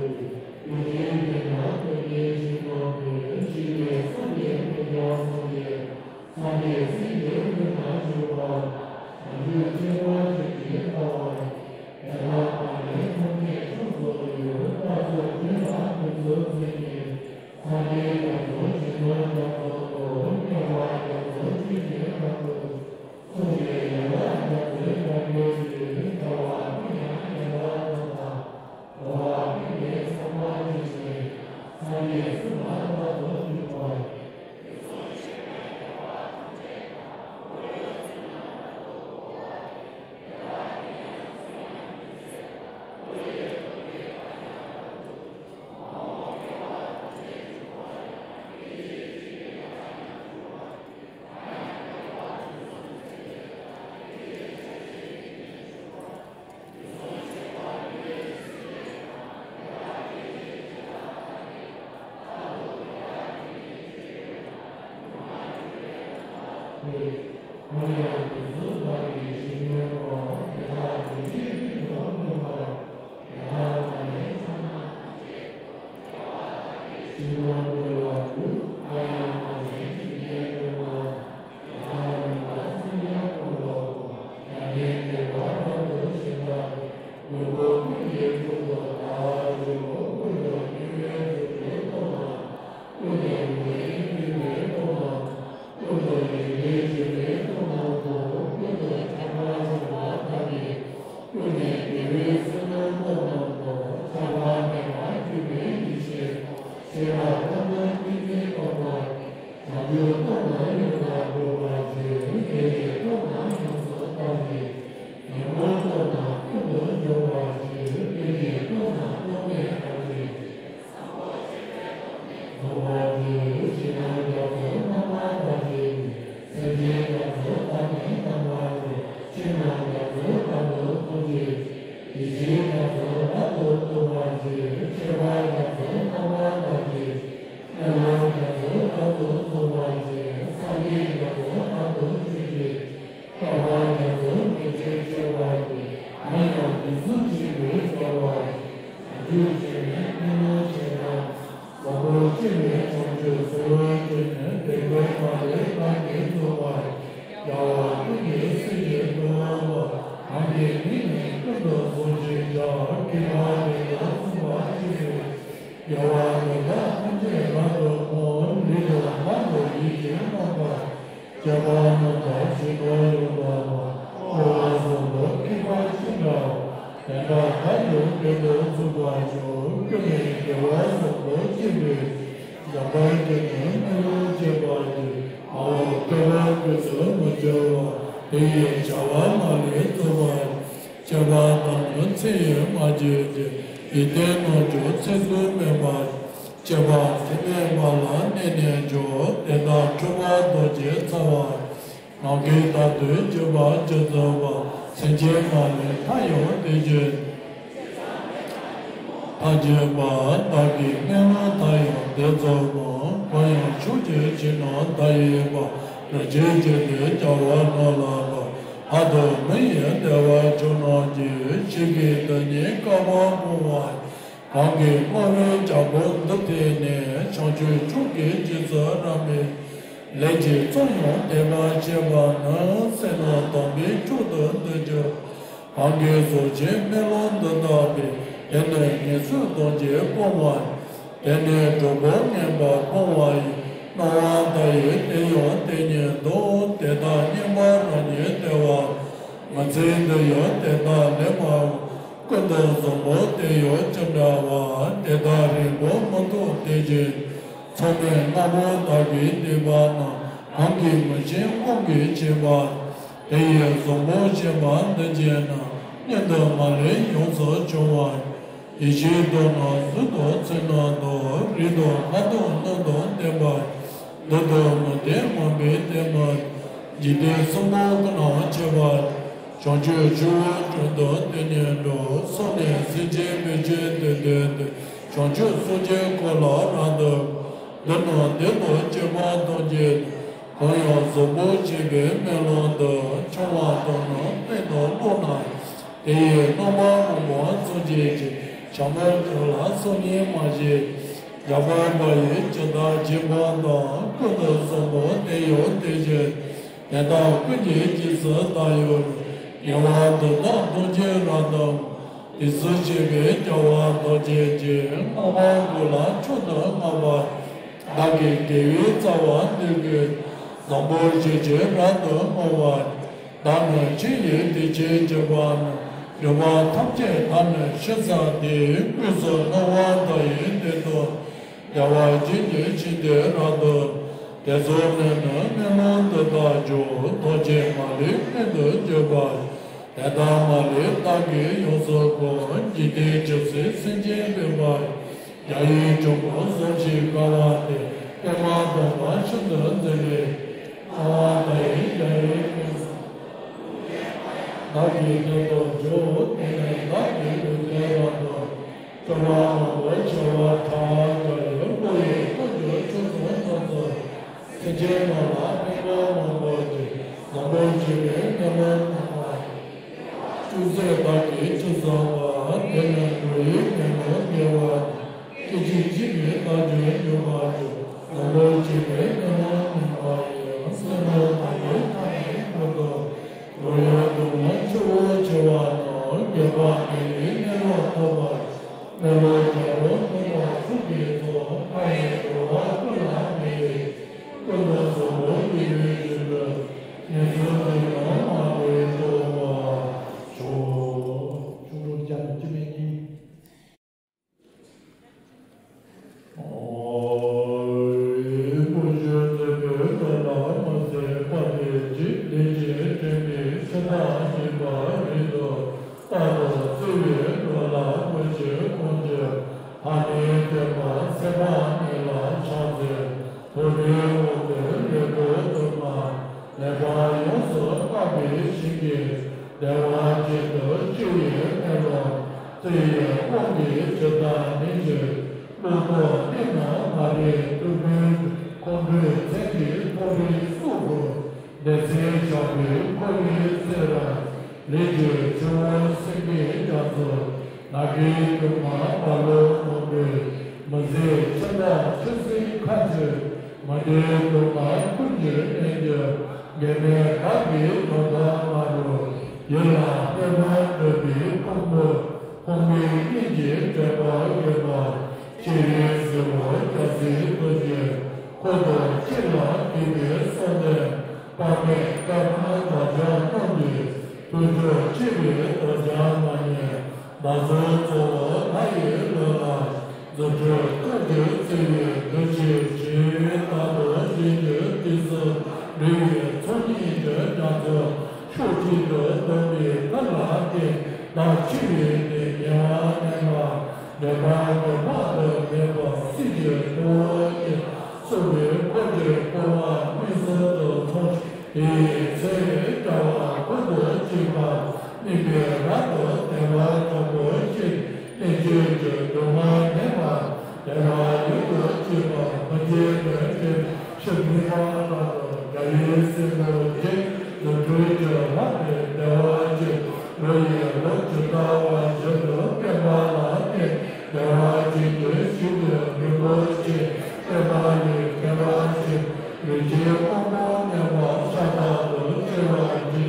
ཡིད་བཞིན་དེ་ན་ཀུན་གྱི་ཞིང་རྣམས་ནི། ཞི་བའི་གསུང་གིས་ཀུན་ཀྱང་གསུངས་ཏེ། སངས་རྒྱས་སྲས་ཀྱི་མངོན་དུ་གྱུར་པ། བྱང་ཆུབ་སྤྱོད་པ་ཇི་སྙེད་ལྟ་བ་ཡི། དེ་དག་རྣམས་ནི་ཐམས་ཅད་མཆོག་ཏུ་ཡོད། རྟག་ཏུ་དེ་ལ་ཀུན་སྩལ་མཛད་ཅིང་། སངས་རྒྱས་རྒྱ་མཚོ་ཆེན་པོ་རྒྱ་མཚོ་ལྟ་བུ། དམྱལ་བ་རྒྱ་མཚོ་ཆེ་ཞིང་དྲག་ཏུ་འཚོ་ཞིང་ཡལ་བ་རྒྱ་མཚོའི་རྒྱ་མཚོ་ཡི། བྱ་བ་ཀུན་ཡང་ཡལ་བ་དང་། འགྲོ་བ་ཀུན་གྱི་བསམ་པ་ཇི་བཞིན། སངས་རྒྱས་གསུང་ལ་རྟག་ཏུ་འཇུག་པ་ཡི། བྱམས་པ་སྟོབས་ལ་ཡོངས་སུ་རྟོག་པ་ཉོན་མོངས་སྟོབས་ལ་ཀུན་ཏུ་སྦྱོར་བ་ཞིག །དེ་ཡི་སྟོབས་དང་སྟོབས་མེད་པ་ཞིག །ཕྱི་ནང་རྒྱ་མཚོ་རྣམ་པར་དག་བྱེད་ཀྱི། སེམས་ཅན་རྒྱ་མཚོ་བདག་ཉིད་རྣམ་པར་གྲོལ། ཕྱི་ནང་རྒྱ་མཚོ་རབ་ཏུ་འཇོམས་བྱེད་ཀྱི། ཡེ་ཤེས་རྒྱ་མཚོ་རབ་ཏུ་འཇོམས་པར་བྱེད། ཤེས་པ་རྒྱ་མཚོ་རྣམ་པར་དག་བྱེད་ཀྱི། ཀུན་སློང་རྒྱ་མཚོ་རབ་ཏུ་འཇོམས་པར་བྱེད། སངས་རྒྱས་རྒྱ་མཚོ་རབ་ཏུ་འཇོམས་བྱེད་ཀྱི། ལྟ་བ་རྒྱ་མཚོ་མེ་ལྕེ་མཆོད་པར་བགྱི། ང་ཡང་དེ་ཚུལ་བྱེད་པའི་བྱ་བ་ཡིན། བྱང་ཆུབ་ཆེན་པོའི་ཀུན་སློང་ཆེ་ལ། བཟང་པོ་སྤྱོད་པའི་བྱང་ཆུབ་སེམས་དཔའ་ཆེན་པོས་དེ་ལྟར་མ་ལུས་བདག་གིས་བཟུང་བར་བྱ་བ་ཀུན་གྱི་སྲིད་ཞིའི་འགྲོ་བ་པོ། རང་གི་མིང་ནི་ཀུན་ཏུ་བཟང་ཞེས་བྱ། མཁས་པ་དེ་ལ་གསུངས་པ་ཅི་རིགས། རྒྱལ་བ་ནི་བདག་ཐམས་ཅད་རབ་ཏུ་བསྔོ། ལུས་དང་ངག་ཏུ་ཡིད་ཀྱིས་བསྔོས་པ། སྤྱོད་པ་རྣམས་དང་བྱེད་པོ་ཡོངས་དག་པ། འཁོར་བ་གསུམ་དུ་མཁས་པ་ཅི་འདྲ་བ། དེ་དག་བདག་གིས་མགྲོན་དུ་ཚུགས་པར་ཤོག །ཀུན་ནས་རྒྱལ་བ་བཟང་པོ་སྤྱོད་པའི་ཕྱིར། འཇམ་དཔལ་དེ་ནི་སྨོན་ལམ་བྱེད་པ་ཡིས། མ་འོངས་འཁོར་བ་ཀུན་ཏུ་མི་སྐྱེ་བ། དེ་ཡི་བྱ་བ་མ་ལུས་རྫོགས་པ་ཡི། སྤྱོད་པ་དང་ནི་ཚེ་ཡིས་མ་བསྐྱོད་ཅིང་། ཡིད་བརྟན་རྣམས་ཀྱང་ཚེ་ཟད་མེད་པ། སྤྱོད་པ་ཟད་མེད་པ་ལ་གནས་ནས་འགྱུར། དེ་དག་འཁྲུལ་པ་རྡོ་རྗེའི་རྩ་བ། ངང་གིས་བདག་ཏུ་གྱུར་པ་ཅི་ཙམ་པ། སེམས་ཅན་མ་ལུས་མཐའ་ཡང་དེ་བཞིན་མཐའ་གྱུར་པ། བདག་གི་སྨོན་ལམ་མཐའ་ཡང་དེ་ཙམ་མོ། གང་ཡང་ཕྱོགས་བཅུའི་ཕྱི་ནང་མཐའ་ཡས་པ། རིན་ཆེན་གྱི་ལུས་རྒྱལ་བ་རྣམས་ལ་ཕུལ། ལྷ་དང་མི་ཡི་བདེ་བ་ཕྱོགས་རྣམས་ཀྱི། ཆོས་ཀྱི་རྡུལ་སྙེད་བསྐལ་པ་སྤངས་པ་ཡི། གང་གིས་བསྔོ་བའི་བྱང་ཕུག་འདི་ཐོབ་ནས། བྱང་ཆུབ་མཆོག་གི་རྗེས་སུ་རབ་མོས། ལས་ཀྱི་རྩོམ་ཡང་དེ་མ་ཆད་པ་ནི། བསོད་ནམས་དམ་པའི་མཆོག་ཏུ་འདོད་གྱུར། གང་གིས་གཟུགས་ཅན་སྨོན་ལམ་འདི་བཏབ་པས། དེ་ནི་ངན་སོང་གདུལ་བྱ་སྤོང་བ་ཡི། དེ་ནི་གྲོགས་པོ་ངན་པ་སྤོང་བ་ཡི། སྣང་བ་མཐའ་ཡས་དེ་ཡང་དེ་ཉིད་དོ། དེ་དག་མཉན་པ་རང་ཉིད་བདེ་བ། ངོ་མཚར་འདི་ཡང་དེ་དག་ལས་མ་འོངས། ཀུན་ཏུ་བཟང་པོ་དེ་ཡང་ཅི་འདྲ་བ། དེ་དག་རིང་པོ་མི་ཐོགས་དེ་བཞིན། མཚམས་མེད་ལྔ་པོ་དག་གིས་བསྡུས་པ་རྣམས། གང་གིས་མི་ཤེས་དབང་གིས་ཕྱེ་བ། དེ་ཡི་བཟང་པོ་ཤེས་པ་འདི་བྱས་ན། མྱུར་དུ་མ་ལུས་ཡོངས་སུ་སྦྱོང་བ། ཡེ་ཤེས་མདོར་ན་གཟུགས་དང་ཚེར་སྣང་དང་། རིག་དང་ངག་དང་རྣ་དང་ལྡན་པ། འདི་དག་མི་ལྡན་མུན་པས་བསྟེན་མི། འཇིག་རྟེན་གསུམ་པོ་ཀུན་ནས་ཁྱབ་པ། བྱང་ཆུབ་ཆུ་བོ་དྲུག་ཏུ་དེ་ཉིད་འགྲོ། སོང་ནས་སེམས་ཅན་མི་ཕྱེད་དུ་འདོད་དེ། བྱང་ཆུབ་སངས་རྒྱས་འཁོར་ལ་རབ་ཏུ། འདི་རྣམས་བདེན་དུ་སྤྱོད་པ་ཐམས་ཅད་དང་། གང་ཡང་བཟང་པོ་སྤྱད་པའི་སྨོན་ལམ་འདི། འཆང་བ་དང་ནི་རྟེན་དུ་བླངས་ན། དེ་ཡི་རྣམ་པར་རྨོངས་པ་ཚུན་ཆད་ཕྱིར། བྱམས་པ་སྐྱེ་ལ་སོམ་ཉི་མ་བྱེད། རྒྱལ་བ་དཔའ་བོས་ཇི་ལྟར་བྱིན་པ་དང་། ཀུན་ཏུ་བཟང་པོ་དེ་ཡང་དེ་བཞིན། དེ་དག་ཀུན་གྱི་རྗེས་སུ་བདག་ཡོད་རུང་། དགེ་བ་འདི་དག་ཐམས་ཅད་རབ་ཏུ། དེ་ཚུལ་བྱེད་པའི་རྒྱལ་བ་ཐམས་ཅད་ཀྱིས། བསྔོ་བ་ཀུན་ལ་མཆོག་ཏུ་བསྔགས་པ། བདག་གིས་དགེ་བའི་རྩ་བ་འདི་བཀོད། བཟང་པོ་ཞིང་ཆེན་རབ་ཏུ་བསྔོ་བ། བདག་ནི་ཆོས་ཡི་བདེ་ཆེན་གྱུར་པ་ན། འགྲོ་བ་ཐམས་ཅད་བདག་ནི་གཤེགས་ས་འདིར། ཀུན་སུ་སྣང་བ་མཐའ་ཡས་དེ་ཐོབ། བདེ་བ་ཅན་གྱི་ཞིང་དེར་རབ་ཏུ། དེ་ཚོགས་ནི་ནི་སྨོན་ལམ་འདི་དག་མཆོག །ཐམས་ཅད་མ་ལུས་ཀུན་ཏུ་སྤྱོད་པ་ཡི། དེ་དག་མ་ལུས་བདག་གིས་ཡོངས་སུ་བསྔོ། འཇིག་རྟེན་བྱང་སེམས་སེམས་ཅན་སྤེལ་བ་ཡི། རྒྱལ་བའི་གྱུར་པ་བཟང་ཞིང་དཀའ་བ་སྟེ། པདྨ་དང་འདྲ་ཤིན་ཏུ་མཛེས་པའི། སྣང་བ་མཐའ་ཡས་རྒྱལ་བའི་ཀུན། བདག་གིས་དེ་ཐོབ་མཆོག །དེ་ནས་བདག་གི་ལུས་རྟེན་རབ་ཏུ། སྤྲུལ་པ་མང་པོ་བྱེ་བ་ཕྲག་བརྒྱ་ཡི། བློ་ཡི་ཀུན་འབྱུང་ཆུ་སྲིན་རྣམས་སུ། སེམས་ཅན་རྣམས་ལ་ཕན་པ་མང་པོ་བགྱི། བཟང་པོ་སྤྱོད་པའི་སྨོན་ལམ་བཏབ་པ་ཡི། ཅུང་ཟད་བདག་གིས་ཅི་བསགས་པ། དེ་ནི་འགྲོ་བའི་ཉོན་མོངས་དགེ་བ་ཡིན། སྐད་ཅིག་གཅིག་གིས་བདག་ཀྱང་འགྱུར་བར་འགྱུར། བཟང་པོ་སྤྱོད་པའི་སྨོན་ལམ་བཏབ་པ་ཡི། བསོད་ནམས་མཐའ་ཡས་མཐའ་ནི་ཀུན་ཏུ། འགྲོ་བའི་སྡུག་བསྔལ་ཆུ་བོ་ཆེ་བ་རྣམས། འགྱུར་བ་མེད་པའི་ ཀུན་ལ་འཇའ་རོ་སྟོན་པ་ཐུགས་ཀྱི་ཚོགས། མཁའ་ཡི་འགྲོ་བ་ཀུན་ལ་ཕན་པའི། ཀུན་ཏུ་བཟང་པོ་དགེ་བའི་རྒྱུ་འགྲུབ། ངན་སོང་དུ་ཡང་མ་འགྲོ་བའི་སྟོན་པ་མཆོག། ཆུ་འབྲུག་རྒྱ་ནི་སྐྱེ་མེད་ཉིད། ཨོའི། ཀུན་འབྱུང་རྫུ་འཕྲུལ་འགྲོ་ལ་མི་ཟད་པ་དེ་གཅིག་ལས་ཀྱི་དྲན་པའི་ཕྱི་མཐའ་ཡིན་པ་རེད་དོ། རྟག་ཏུ་བརྩེ་བའི་འགྲོ་ལ་མི་བྱེད་ཀུན་འབྱུང་ཐ་མལ་སྟོན་པ་ཚེ་དཔག་མེད་ལ་ཕྱག་འཚལ། དུ་མའི་དབང་པོའི་ལུས་པོ་དུ་མ། ལེགས་པར་ཡོངས་སུ་བསྔགས་པའི་ཞིང་གི་བདེ་བ་ཅན་དུ་སྤྱོད་པའི་མེ་ལོང་། བརྩེ་བའི་དབང་གིས་ཇི་ལྟར་མི་འགྱུར། ཀླུ་དང་གནོད་མ་མ་རིག་ཀླུ་མོའི་ཁོང་ཁྲོའི་མཚན་གྱི་ཕོ་བྲང་སོགས་སུ། བདེ་གསལ་ཞགས་པའི་འཁོར་ལོའི་རྩེ་ར། ལས་ཀྱི་ཆུ་བོ་སེམས་དཔའི་རྒྱ་མཚོ། ནམ་མཁའི་སྒྲོན་མ་རྦ་ཀློང་རྣོན་པོས། མི་ཟད་ཕྱི་ནང་ཆུ་སྲིན་ཁ་འབྱེད། མི་འབྲལ་སྒྲོན་མ་ཀུན་གྱི་རྣལ་འབྱོར། འགལ་མེད་དག་པའི་དོན་དམ་མ་རུ། ཡིད་ལ་ཕན་པར་འདོད་པའི་ཕུང་པོ། ཕུང་པོའི་དབྱིངས་ཀྱི་དྲེགས་པ་ཡོད་པ། ཤེས་རིག་གཟུ་བོར་རྒྱལ་སྲས་ཐུགས་རྗེ། འཁོར་དང་གཅིག་ལ་དད་པའི་གསུང་ལྡན། དཔག་མེད་བསྐལ་པར་བདག་ཅག་རྣམས་ཀྱི། ཐུགས་མཆོག་སྤྱད་པའི་དོན་བྱ་མ་ཉེས། བདག་སོགས་གཙོ་བོ་ལྷ་ཡི་ལུས་ལ། རྫུ་འཕྲུལ་ཐུགས་ཀྱི་བརྩེ་བའི་གདུལ་བྱའི་ཆོས། རྟག་ཏུ་བཞེད་རྒྱུ་དུས་སུ་འབུལ་བའི་ཚོགས་གཉིས་ཀྱི་རྒྱ་མཚོ། ཕྱོགས་གཅིག་ཏུ་བསྡོམས་པའི་མཐའ་ལ་བརྟེན། བདག་འཆི་བའི་དེ་ཉེ་བར་གནས་པ། འདོད་པ་འདོད་པ་དུ་མེད་པ་སྲིད་ཀྱི་འཁོར་བའི། གསོ་བའི་འཁོར་གྱི་འཁོར་བ་མངོན་སུམ་དུ་མཐོང་ཞིང་། དེའི་ཚེ་རྒྱལ་བ་ཀུན་ཏུ་སྤྱོད་པ། སྨིན་པའི་རབ་ཏུ་བདེ་བ་དྲག་པོ་སྐྱེས། གནད་གཅོད་ཀྱི་སྡུག་བསྔལ་མེད་པ། བདེ་བ་ཡུལ་དུ་སྤྱོད་པ། མི་སྐྱེ་དོན་ཀྱི་ཕྱིར། མི་ཕམ་རབ་ཏུ་རྒྱལ་བའི་སྲས་པོ་ཆེ། རྫུ་འཕྲུལ་གྱི་ལྷ་དེ་བདེ་བ་ཅན། ལོ་ཡི་ལོ་ཇི་ལྟ་བ་བཞིན་དུ་བསྟན་པ་ལ་བརྟེན། བདེ་བ་ཅན་གྱི་ཞིང་དུ་རིན་པོ་ཆེ། བསྟན་པ་ཡི་བདེ་བ་ཅན། ལུས་ཅན་དབང་པོ་མཉམ་པ་ཤ་སྟག་ཏུ་སྐྱེ་བ་འདི།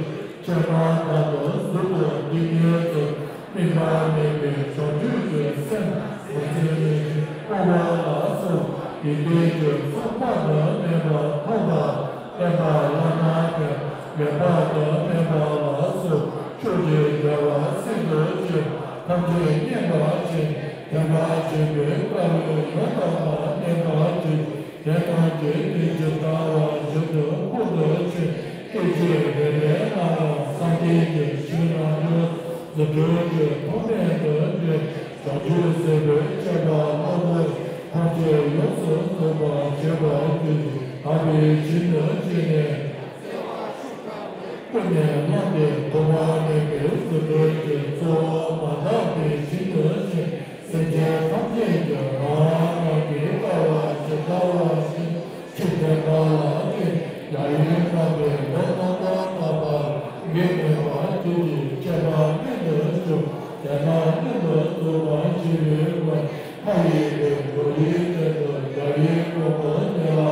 ཁྱད་པར་དག་ཏུ་གཟུགས་དང་འདི་ཉིད་དུ། སྨིན་པ་མེད་པའི་བྱང་ཆུབ་ཀྱི་སེམས་མི་ཚེ་ནས་སྤོང་བ་ལ་སོགས། འཇིག་རྟེན་གྱི་ཚོགས་དཔག་ཏུ་མེད་པ་མཐོང་དང་། བསྟན་པ་བླ་ན་མེད་པ་ངེས་པར་དུ་མེད་པ་ལ་སོགས། ཕྱོགས་ཀྱི་རྒྱལ་བ་སྲས་དང་བཅས་ཐམས་ཅད་མཉེས་པར་བྱེད། དད་པ་བྱེད་པའི་དཀའ་བས་ཡང་དག་པར་མནན་པར་བྱེད། དེ་ཐམས་ཅད་ནི་ཇི་ལྟ་བ་བཞིན་དུ་ཁོང་དུ་ཆུད། སྐད་ཅིག་རེ་རེ་ལའང་སངས་རྒྱས་ཀྱི་ཞིང་རྣམས་སུ། རྫུ་འཕྲུལ་གྱི་ཐོགས་མེད་དུ་འགྲེལ། བྱང་ཆུབ་སེམས་དཔའི་སྤྱད་པ་རྣམས་ལ། ཐམས་ཅད་ཡོངས་སུ་རྫོགས་པར་བྱེད་པར་འདོད་ཅིང་། དག་པའི་ཞིང་དུ་སྤྱད་ནས། ཀུན་ནས་བསླངས་ཏེ་ཐོགས་པ་མེད་པའི་རྫུ་འཕྲུལ་གྱིས། གཙོ་བོ་མ་དག་པའི་ཞིང་དུ་སྤྱད། སེམས་ཅན་ཐམས་ཅད་ཀྱི་རང་སྣང་གི་ལྟ་བ་ཇི་ལྟ་བ་བཞིན། ཕྱིར་བསྟན་པ་ལ་བརྟེན། རྒྱ་ཡན་ལྔ་པའི་ལུང་རྣམ་པར་དག་པ། འགལ་མེད་པར་ཁྱེད་ཀྱི་སྤྱད་པ་མངོན་དུ་གྱུར། དེ་དག་མངོན་དུ་རྫོགས་པར་བྱེད་པའི་སྒོ། ལྷ་ཡི་དོན་གྲུབ་པའི་དོན་དུ། རྒྱལ་བའི་དབང་པོ་ཉེ་བར་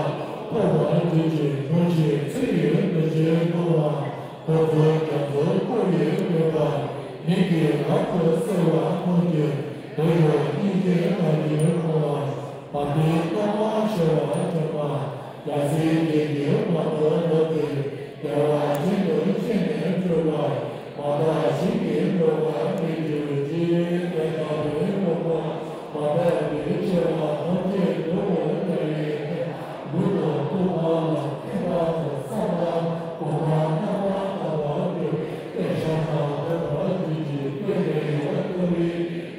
ཐོབ་པར་གྱུར་ཅིག། འབྱུང་བཞིའི་ཚེ་ཡི་འདུ་བྱེད་ཀུན་ལ། འཁོར་ཚོགས་རྒྱ་མཚོ་བསྐོར་བའི་བཀོད་པ། ཉིད་ཀྱི་ལག་ཏུ་གསོལ་བ་ཐུགས་ཀྱི། དེ་ཡི་སྙིང་རྗེ་ལ་ཡི་མོ་བ། བ་དན་སྟོང་པར་ཤར་བ་ཅན་མ། རྒྱལ་སྲས་བརྒྱད་ཀྱི་དབང་པོ་ཐོབ་སྟེ། བདེ་བ་ཅན་དུ་སྤྱད་ནས་སྤྲུལ་པ། མ་དག་ཞིང་གི་འགྲོ་བ་ཀུན་གྱུར་ཅིག། དེ་དག་པའི་དབང་པོ་མ་དག་པའི་སྐྱེ་བ་ཐམས་ཅད་འགྲོ་བའི་དགྲ་ཡི་ལུས་དང་ཐོབ་པ་ལ། ཐེག་པ་དང་བསམ་པ་གོང་མ་རྣམ་པར་དག་པར་གྱུར། ཏདྱ་ཐཱ། ཐོབ་པར་གྱུར་ཅིག། ཀུན་ནས་ཡར་མཐོ་བའི་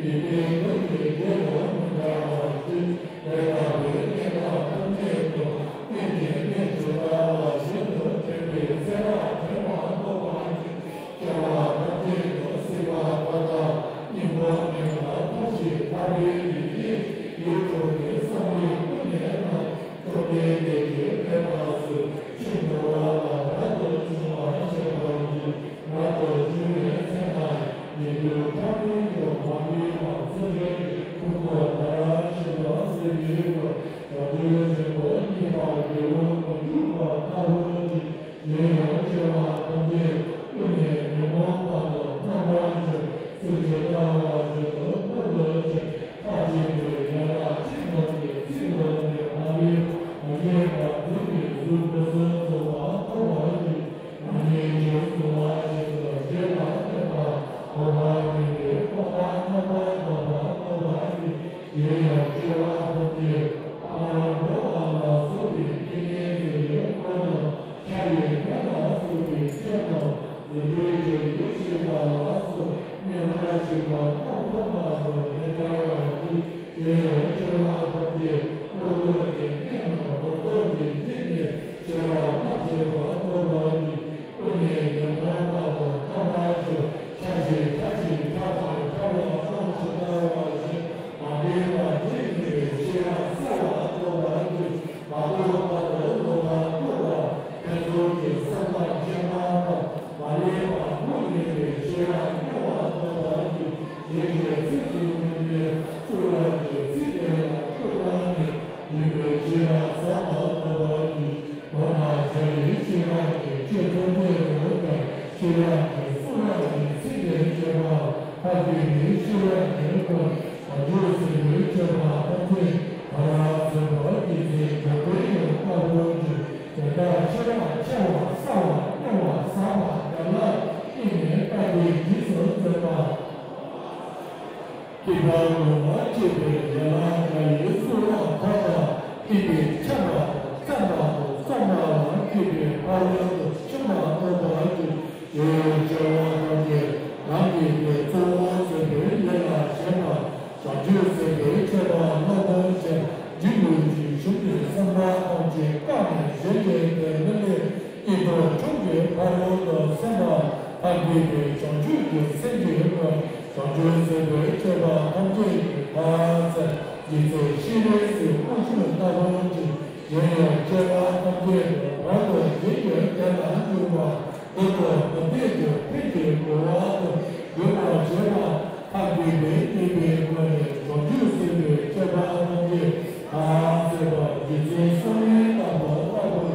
ཡེ་ཤེས་ཀུན་གྱི་རྒྱན་དང་མི་འབྲལ་བར་གྱུར། དེ་དག་པའི་བསྟན་པ་ཐམས་ཅད་དུ། སྨིན་ནས་སྨིན་དུ་ལྟ་བ་བཞིན་དུ། དྲན་པའི་ཚེ་རབས་དྲན་པ་རྟོགས་པར་གྱུར། སྐྱེ་བ་ཐམས་ཅད་དུ་སྲིད་པ་མཐའ་དག་སྙིང་པོ་མེད་པར་ཐུགས་རྗེ་ཐར་པའི་ཡེ་ཤེས་ཀྱིས། ཡིད་འཕྲོག་སྟེ་བསམ་པའི་ཀུན་ནས་བསླངས། བཅོམ་ལྡན་འདས་ཀྱིས་བསྟན་པ་སྲིད་ཕྱིན་འགྲོ་བ་ལ་རབ་ཏུ་བྱུང་བར་བྱེད་པར་བགྱི། རབ་ཏུ་བྱུང་བའི་ཚེ་ན་ཡིད་འགྱུར་ཐབས་མེད་དུ་མ་འདྲེས་པ། ཚུལ་ཁྲིམས་ཀྱི་ཕུང་པོ་ད་ར་ཤི་ལ་བཟོད་པའི་སྒོས། བྱང་ཆུབ་ཆེན་པོ་བརྙེས་པར་འགྱུར་བར་མི་འཇུག་པ་ལྟ་བུ་ཅིག། གཞན་ཡང་སྐྱེ་བ་ཐམས་ཅད་ཀུན་ནས་ཉོན་མོངས་པ་དང་རྣམ་པར་འབྱུང་། ཚུལ་ཇི་ལྟ་བ་བཞིན་དུ་འཁོར་དུ་ཆུད། ཐབས་མཁས་པའི་ཤེས་རབ་ཀྱི་སྒོ་ནས་བྱང་ཆུབ་སེམས་དཔའི་སྤྱོད་པ་ཐམས་ཅད་ཕ་རོལ་ཕྱིན་པ་རྒྱུད་ཚན་བརྒྱད་པའི་ཡང་ལྟ་བུ་གྱུར། དེ་དག་ཆེ་བ་ཆེ་བ་གསལ་བ་སྙན་བ་ཟབ་པ་ཡན་ལག་གཉིས་ནས་བཀའ་དྲིན་རྗེས་སུ་མཛད་པ། སྐྱེས་བུ་ངོ་མ་སྐྱེས་པའི་ཡན་ལག་བརྒྱ་ཡི་གཙུག་ལག་ཁང་དང་། སྐྱེས་པའི་ཆེན་པ་དང་བཙན་པ་དང་གཙང་མ་ལ་སྐྱེས་པའི་ཕ་རོལ་ཏུ་ཕྱིན་པ་རྣམ་པ་གྱུར། དེའི་སྐྱེ་བོ་ཐམས་ཅད་རང་གི་དེ་གཙོ་བོ་མཛད་པའི་ཡིད་ལ་བྱེད་པ། བྱང་ཆུབ་སེམས་དཔའི་སྤྱོད་པ་རྣམ་པར་བྱས། འཇིགས་ནས་འཇིགས་བྱུང་གི་སེམས་ཅན་ཐམས་ཅད་བཀག་ནས་གཞན་གྱི་དོན་སླད་སྐྱིད་སྡུག་གྲོང་གི་ཕ་རོལ་ཏུ་སོན་པ་ཐམས་ཅད་དེ་བྱང་ཆུབ་ཀྱི་སེམས་ཀྱི་དངོས། བྱང་ཆུབ་སེམས་དཔའི་སྤྱོད་པ་ཐམས་ཅད་ཀྱི་ཐ་ཚད་རྗེ་བཙུན་ཤེས་རིག་གི་དབང་ཕྱུག་ལྟ་བུ་ཅིག། གཞན་ཡང་སྐྱེ་བ་ཐམས་ཅད་དུ་བར་དུ་གཞན་གྱི་དོན་ལ་འཇུག་པ། འདི་དག་མི་འདོད་ཀྱི་ཕན་གྱི་གོ་བ་དུ་འགྱུར་བར་བྱེད་པ་ཐབས་མཁས་པས་མཉེས་པའི་སྒོ་ནས་བྱང་ཆུབ་སེམས་དཔའི་སྤྱོད་པ་ཐམས་ཅད་ཐ་ཚད་པ་རྗེ་བཙུན་བསམ་ཡས་རྣམ་པར་དཀར་པོ།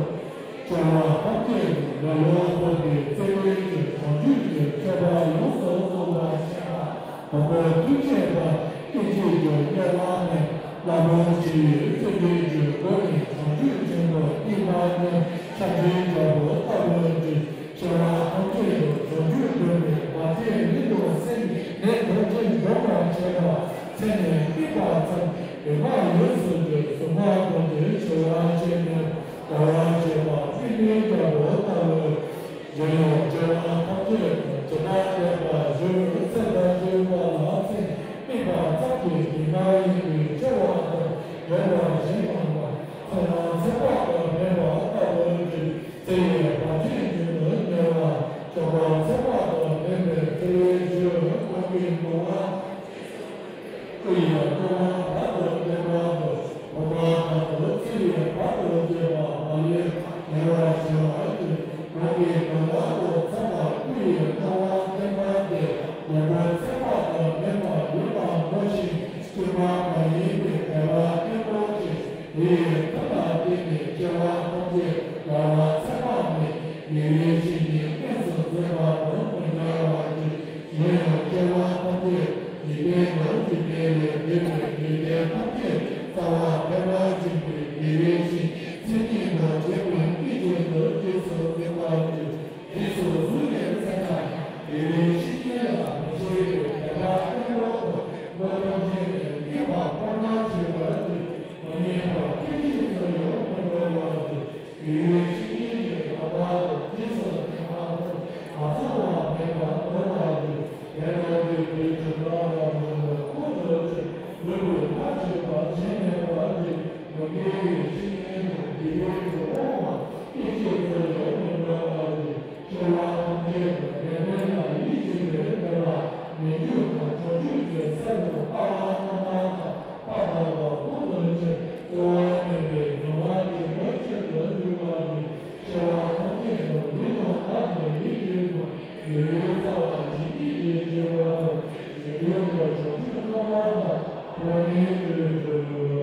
སྐྱེ་བ་ཐམས་ཅད་དུ་མེ་ལོང་ཐོགས་ཏེ་བརྩེ་བའི་ཕྱིར་བྱང་ཆུབ་ཀྱི་སྤྱོད་པ་ཡོངས་སུ་རྫོགས་པར་བྱེད་པ། དང་པོ་ཐུགས་བསྐྱེད་པ། སྐད་ཅིག་གིས་དམྱལ་བ་མེད། སླར་འོང་ཕྱི་ཡི་བརྩོན་འགྲུས་ཀྱི་སྒོ་ནས་བྱང་ཆུབ་ཆེན་པོ་སྙིགས་མ་ལྔའི་ཆར་ཆུའི་རྒྱལ་པོ་ལྟ་བུར་གྱུར། སྐྱེ་བ་ཐམས་ཅད་དུ་བྱང་ཆུབ་འགྲུབ་པའི་བར་ཆད་ཉིད་དུ་སེལ་ནས་ལས་ཐམས་ཅད་འགྲུབ་པར་བྱེད་པ། ཚེ་ནི་སྨིན་པ་ཙམ་འོད་དཔག་ཡོངས་སུ་གྱུར། གཟུགས་མ་བཀོད་དེ་འཆི་བ་ཅན་ནི་ཟླ་བ་བྱེད་པ་པདྨའི་རྒྱལ་པོ་ལྟ་བུར། གཞན་ཡང་སྐྱེ་བ་ཐམས་ཅད་དུ་ཇི་ལྟར་འདས་པ་བཞིན་ཚེ་དང་བཅས་པ་ལ་ཚེ་སྨིན་པ་ཙམ་གྱིས་སྡུག་བསྔལ་ཡིན་པས་འཆི་བ་དང་ལྡན་པ་ཞིག་སྣང་བ། ཚེ་རབས་ཚེ་དཔག་ཏུ་མེད་པ་ལྟ་བུར་གྱུར། ཚེ་ཡི་བར་ཆད་རྒྱུན་དུ་མེད་པ། འཇོམས་པ་ཚེ་དཔག་ཏུ་མེད་པའི་ཚེ་རིང་ཆོས་སྐོར་གྱི་འགྲོ་བ། སྐུ་ཡི་སྣང་བ་བར་དུ་གཏན་པ་དང་། ཐོག་མ་དང་པོ་ཚེ་ཡི་བར་དུ་གཏན་པ་མ་ལུས་ཉེ་བར་ཞི་བར་གྱུར། འོག་གི་ནམ་མཁའ་དང་མཚུངས་པ། སྐུ་ཡི་སྣང་བ་བརྟན་པ་སྟེ། ངོ་བོ་ཚེ་དཔག་ཏུ་མེད་པ་ཡིན་པར་ངོ་ཤེས། སྐྱེ་བ་མ་ཡིན་པའི་བདེ་བ་བརྟན་པོ་ཆེ། དེ་ཡི་མཐུ་ལ་བརྟེན་ནས་སྐྱེ་བ་ཐམས་ཅད་རྒྱལ་བ་ཚེ་དཔག་མེད་ཉེ་བའི་བཤེས་གཉེན་དངོས་སུ་མཛད་པ་དང་མི་འབྲལ་བར་གྱུར། གཞན་ཡང་སྐྱེ་བ་ཐམས་ཅད་འཇིག་རྟེན་དུ་འཇིག་རྟེན་ལས་འདས་པའི་འཇིག་རྟེན་ཐམས་ཅད་རྩ་བ་ཕལ་པར་འཇིག་པའི་ཉེ་བའི་ཕྱིར་མཚན་ཉིད་དུ་བྱེད་པའི་སྐད་ཅིག་ཏུ་རྗེས་སུ་འཛིན་པར་འགྱུར། རྗེས་སུ་གཟུགས་ནས་མཚན་ལ་ཉེ་བའི་ཕྱིར་རྐྱེན་ལ་མི་སྐྱེ་བའི་བདེ་བ་བརྟན་པོ་དང་མངོན་རྟོགས་ཅན་ནི་སྐྱེ་བ་ཕལ་པར་འཇིག་པར་འགྱུར། མ་ངེས་པ་སྐད་ཅིག་ཏུ་ཡང་མི་འགྲོ་བར་འགྱུར། ཡུལ་ཕྱི་ཉིད་ཀྱི་ལྷ་པ་དང་རྗེས་སུ་འཛིན་པ་དང་མ་ཚང་བ་མེད་པར་འགྲོ་བར་འགྱུར། དེ་ལྟར་དེ་དུས་ཀྱི་ལྷ་པ་མང་པོ་ཁོང་དུ་ཆུད། ལུས་པོ་མ་བཅོས་པ་ཞིང་མེད་པར་འགྱུར། མི་དགེ་བའི་བཤེས་གཉེན་དང་དགེ་བའི་གྲོགས་པོ་མ་སྐད་ཅིག་ཏུ་ཡང་མི་འགྲོ་བར་འགྱུར། སྐྱེ་བ་ཐམས་ཅད་དུ་དེ་ལ་ཡིད་ཆེས་པའི་བདེ་བ་མི་འགྱུར་བར་བྱང་ཆུབ་ཀྱི་སེམས་དང་ལྟ་བ་རྣམ་པར་དག་ཕ་མ་དང་ཕུགས་ནུས་ཆེ་གཙོ་བོ་སྨོན་པའི་ཉམས་ལེན་གྱི་ལོ་གཅིག་ཏུ་འགྱུར་བ་ནི། སྐྱེ་བ་ཐམས་ཅད་དུ་ལུས་དང་ངག་གི་ཡིད་ཀྱི་སྒོ་ནས་རྩ་བ་བྱིན་གྱིས་བརླབས་པ་དང་། ཡུན་རིང་དུ་བྱང་ཆུབ་ཐོབ་པ་དང་། ཐོབ་ནས་དུས་གསུམ་དུ།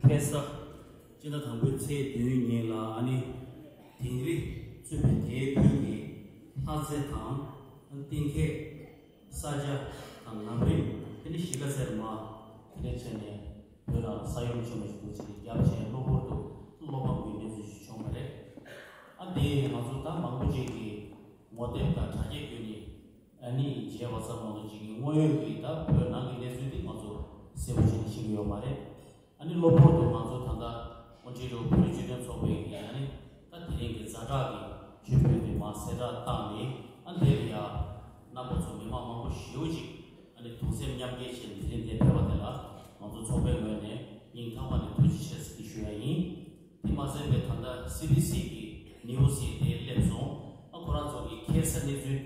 ཁ་སང་སྤྱི་ཟླ་དང་པོའི་ཚེས་བདུན་ཉིན་ལ་ཨ་ནི་དིང་རི་གཙོས་པའི་དེའི་ཁུལ་གྱི་ལྷ་རྫས་དང་གཏིང་ཁའི་ས་ཆ་དང་ལམ་རིམ་དེ་ནི་གཞིས་ཀ་རྩེར་མ་དེ་འདྲ་བྱས་ནས་བོད་ལ་ས་ཡོམ་བྱུང་བ་ཞིག་འདུག་ཅེས་རྒྱབ་བྱས་གློ་བུར་དུ་བློ་ཕམ་གྱི་གནས་ཚུལ་ཞིག་བྱུང་བ་རེད། ཨ་དེ་ང་ཚོ་ད་མང་པོ་ཅིག་གིས་ངོ་དེབ་དང་དྲ་རྒྱ་བརྒྱུད་ནས་ཨ་ནི་མཇལ་བ་ཙམ་མ་གཏོགས་ཅིག་གི་དངོས་ཡོད་ཀྱི་ད་བོད་ནང་གི་གནས་ཚུལ་དེ་ང་ཚོ་གསལ་པོ་ཅིག་ཤེས་ཀྱི་ཡོད་མ་རེད། ཨ་ནི་གློ་བུར་དུ་ང་ཚོ་ད་ལྟ་ཨོ་ཊེ་རི་ཡོ་བོད་རིགས་སྤྱི་མཐུན་ཚོགས་པའི་གི་ཨ་ནི་ད་དེ་རིང་གི་ཛ་དྲག་གི་ཆོས་འབུལ་དེ་མར་གསལ་བསྒྲགས་བཏང་ནས་ཨ་འདི་ལ་ཡ་རྣམ་པ་ཚོ་མི་མང་མང་པོ་ཞེ་པོ་ཅིག་ཨ་ནི་གདུང་སེམས་མཉམ་སྐྱེད་བྱས་ནས་དེ་རིང་འདིར་ཕེབས་པ་དེ་ལ་ང་ཚོ་ཚོགས་པའི་ངོས་ནས་སྙིང་ཐག་པ་ནས་ཐུགས་རྗེ་ཆེ་ཟེར་ཞུ་ཡ་ཡིན། དེ་མ་ཟད་པའི་ད་ལྟ་སི་བི་སི་གི་ནིའུ་སི་དེ་སླེབས་སོང་། ཨ་ཁོ་རང་ཚོ་གི་ཁ་སང་གནས་ཚུལ་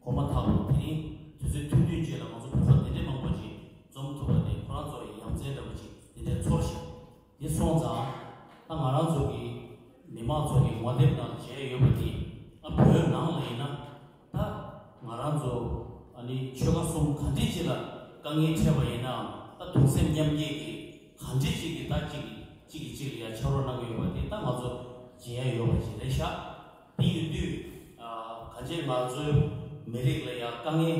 གོ་མ་ཐག་ཏུ་དེ་རིང་དུས་ཚོད་ཐུང་ཐུང་ཅིག་ལ་ང་ཚོ་བོད་པ་དེ་འདྲའི་མང་པོ་ཅིག་འཛོམས་ཐུབ་པ་དེ་ཁོ་རང་ཚོ་ཡ་ཡ་མཚན་འདྲ་པོ་ཅིག་དེ་འདྲའི་ཚོར་ཤག་དེ་སོང་ཙང་ད་ང་རང་ཚོ་གི་མི་མང་ཚོ་གི་ངོ་དེབ་ནང་མཇལ་ཡོད་པ་དེ་ཨ་བོད་ནང་ལ་ཡིན་ན་ད་ང་རང་ཚོ་ཨ་ནི་ཆོལ་ཁ་གསུམ་ག་འདྲས་ཅིག་ལ་དཀའ་ངལ་འཕྲད་པ་ཡིན་ནའང་ད་གདུང་སེམས་མཉམ་སྐྱེད་ཀྱི་ག་འདྲས་ཅིག་གི་ད་གཅིག་གིས་གཅིག་གིས་གཅིག་ལ་ཡ་ཕྱག་རོགས་གནང་གི་ཡོད་པ་དེ་ད་ང་ཚོ་མཇལ་ཡ་ཡོད་པ་ཅིག་རེད་ཤག་དེ་ཡིན་དུས་ཨ་གང་ཅི་ང་ཚོའི་མི་རིགས་ལ་ཡ་དཀའ་ངལ་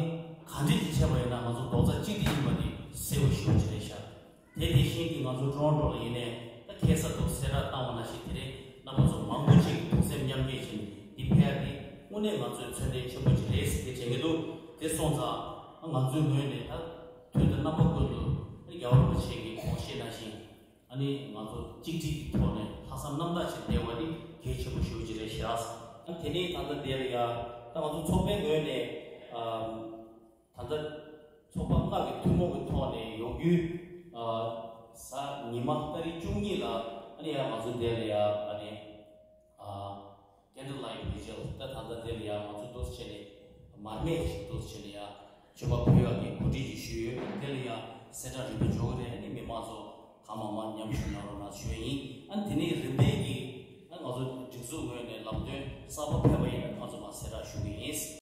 ག་འདྲས་ཅིག་འཕྲད་པ་ཡིན་ན་ང་ཚོ་རྡོག་རྩ་གཅིག་སྒྲིལ་ཡིན་པ་དེ་གསལ་པོ་ཞེ་པོ་ཅིག་རེད་ཤག་དེ་དེ་བཞིན་གྱི་ང་ཚོ་ཀྲོ་རོན་ཀྲོ་ལ་ཡིན་ནའི་ད་ཁ་སང་དུ་གསལ་བསྒྲགས་བཏང་བ་ནང་བཞིན་དེ་རིང་རྣམ་པ་ཚོ་མང་པོ་ཅིག་གདུང་སེམས་མཉམ་སྐྱེད་བྱས་ནས་འདི་ཕེབས་ཡ་དེ་དངོས་གནས་ང་ཚོའི་མཚོན་དོན་ཆེན་པོ་ཅིག་རེད་ཟེར་གྱི་དྲན་གྱི་འདུག་དེ་སོང་ཙང་ང་ཚོའི་ངོས་ནས་ད་དུས་དང་རྣམ་པ་ཀུན་ཏུ་རྒྱལ་བ་རིན་པོ་ཆེ་གི་དགོངས་བཞེད་ནང་བཞིན་ཨ་ནི་ང་ཚོ་གཅིག་སྒྲིལ་གྱི་ཐོག་ནས་ལྷག་བསམ་རྣམ་དག་ཅིག་བསྟེན་པ་ནི་གལ་ཆེན་པོ་ཞེ་པོ་ཅིག་རེད་ཤག་ཨ་དེ་ནས་ད་ལྟ་དེ་ལ་ཡ་ད་ང་ཚོ་ཚོགས་པའི་ངོས་ནས་ཨ། ད་ལྟ་ཚོགས་པ་ལྔ་གི་ཐུན་མོང་གི་ཐོག་ནས་ཡོང་རྒྱུའི་ཨ་གཟའ་ཉི་མ་ཏ་རིག་བཅུ་གཉིས་ལ་ཨ་ནི་ཡང་ང་ཚོ་དེ་ལ་ཡང་ཨ་ནི་ཨ་candle light vigil ད་ད་ལྟ་དེ་ལ་ཡང་ང་ཚོ་འདུག་སེ་བྱས་ནས་མར་མེ་ཞིག་འདུག་སེ་བྱས་ནས་ཡང་མཆོད་པ་ཕུལ་ཡག་གི་གོ་སྒྲིག་ཅིག་ཞུས་ཡོད། དེ་ལ་ཡང་གསལ་བསྒྲགས་རིམ་པས་འབྱོར་གི་རེད། ཨ་ནི་མི་མང་ཚོ་གང་མང་མང་མཉམ་ཞུགས་གནང་རོགས་གནང་ཞུ་ཡ་ཡིན། ཨ་ནི་དེ་ནས་རིམ་པས་ཀྱིས་ཨ་ང་ཚོ་སྒྲིག་འཛུགས་ངོས་ནས་ལམ་སྟོན་གསར་པ་ཕེབས་པ་ཡིན་ན་ང་ཚོ་མར་གསལ་བསྒྲགས་ཞུ་གི་ཡིན།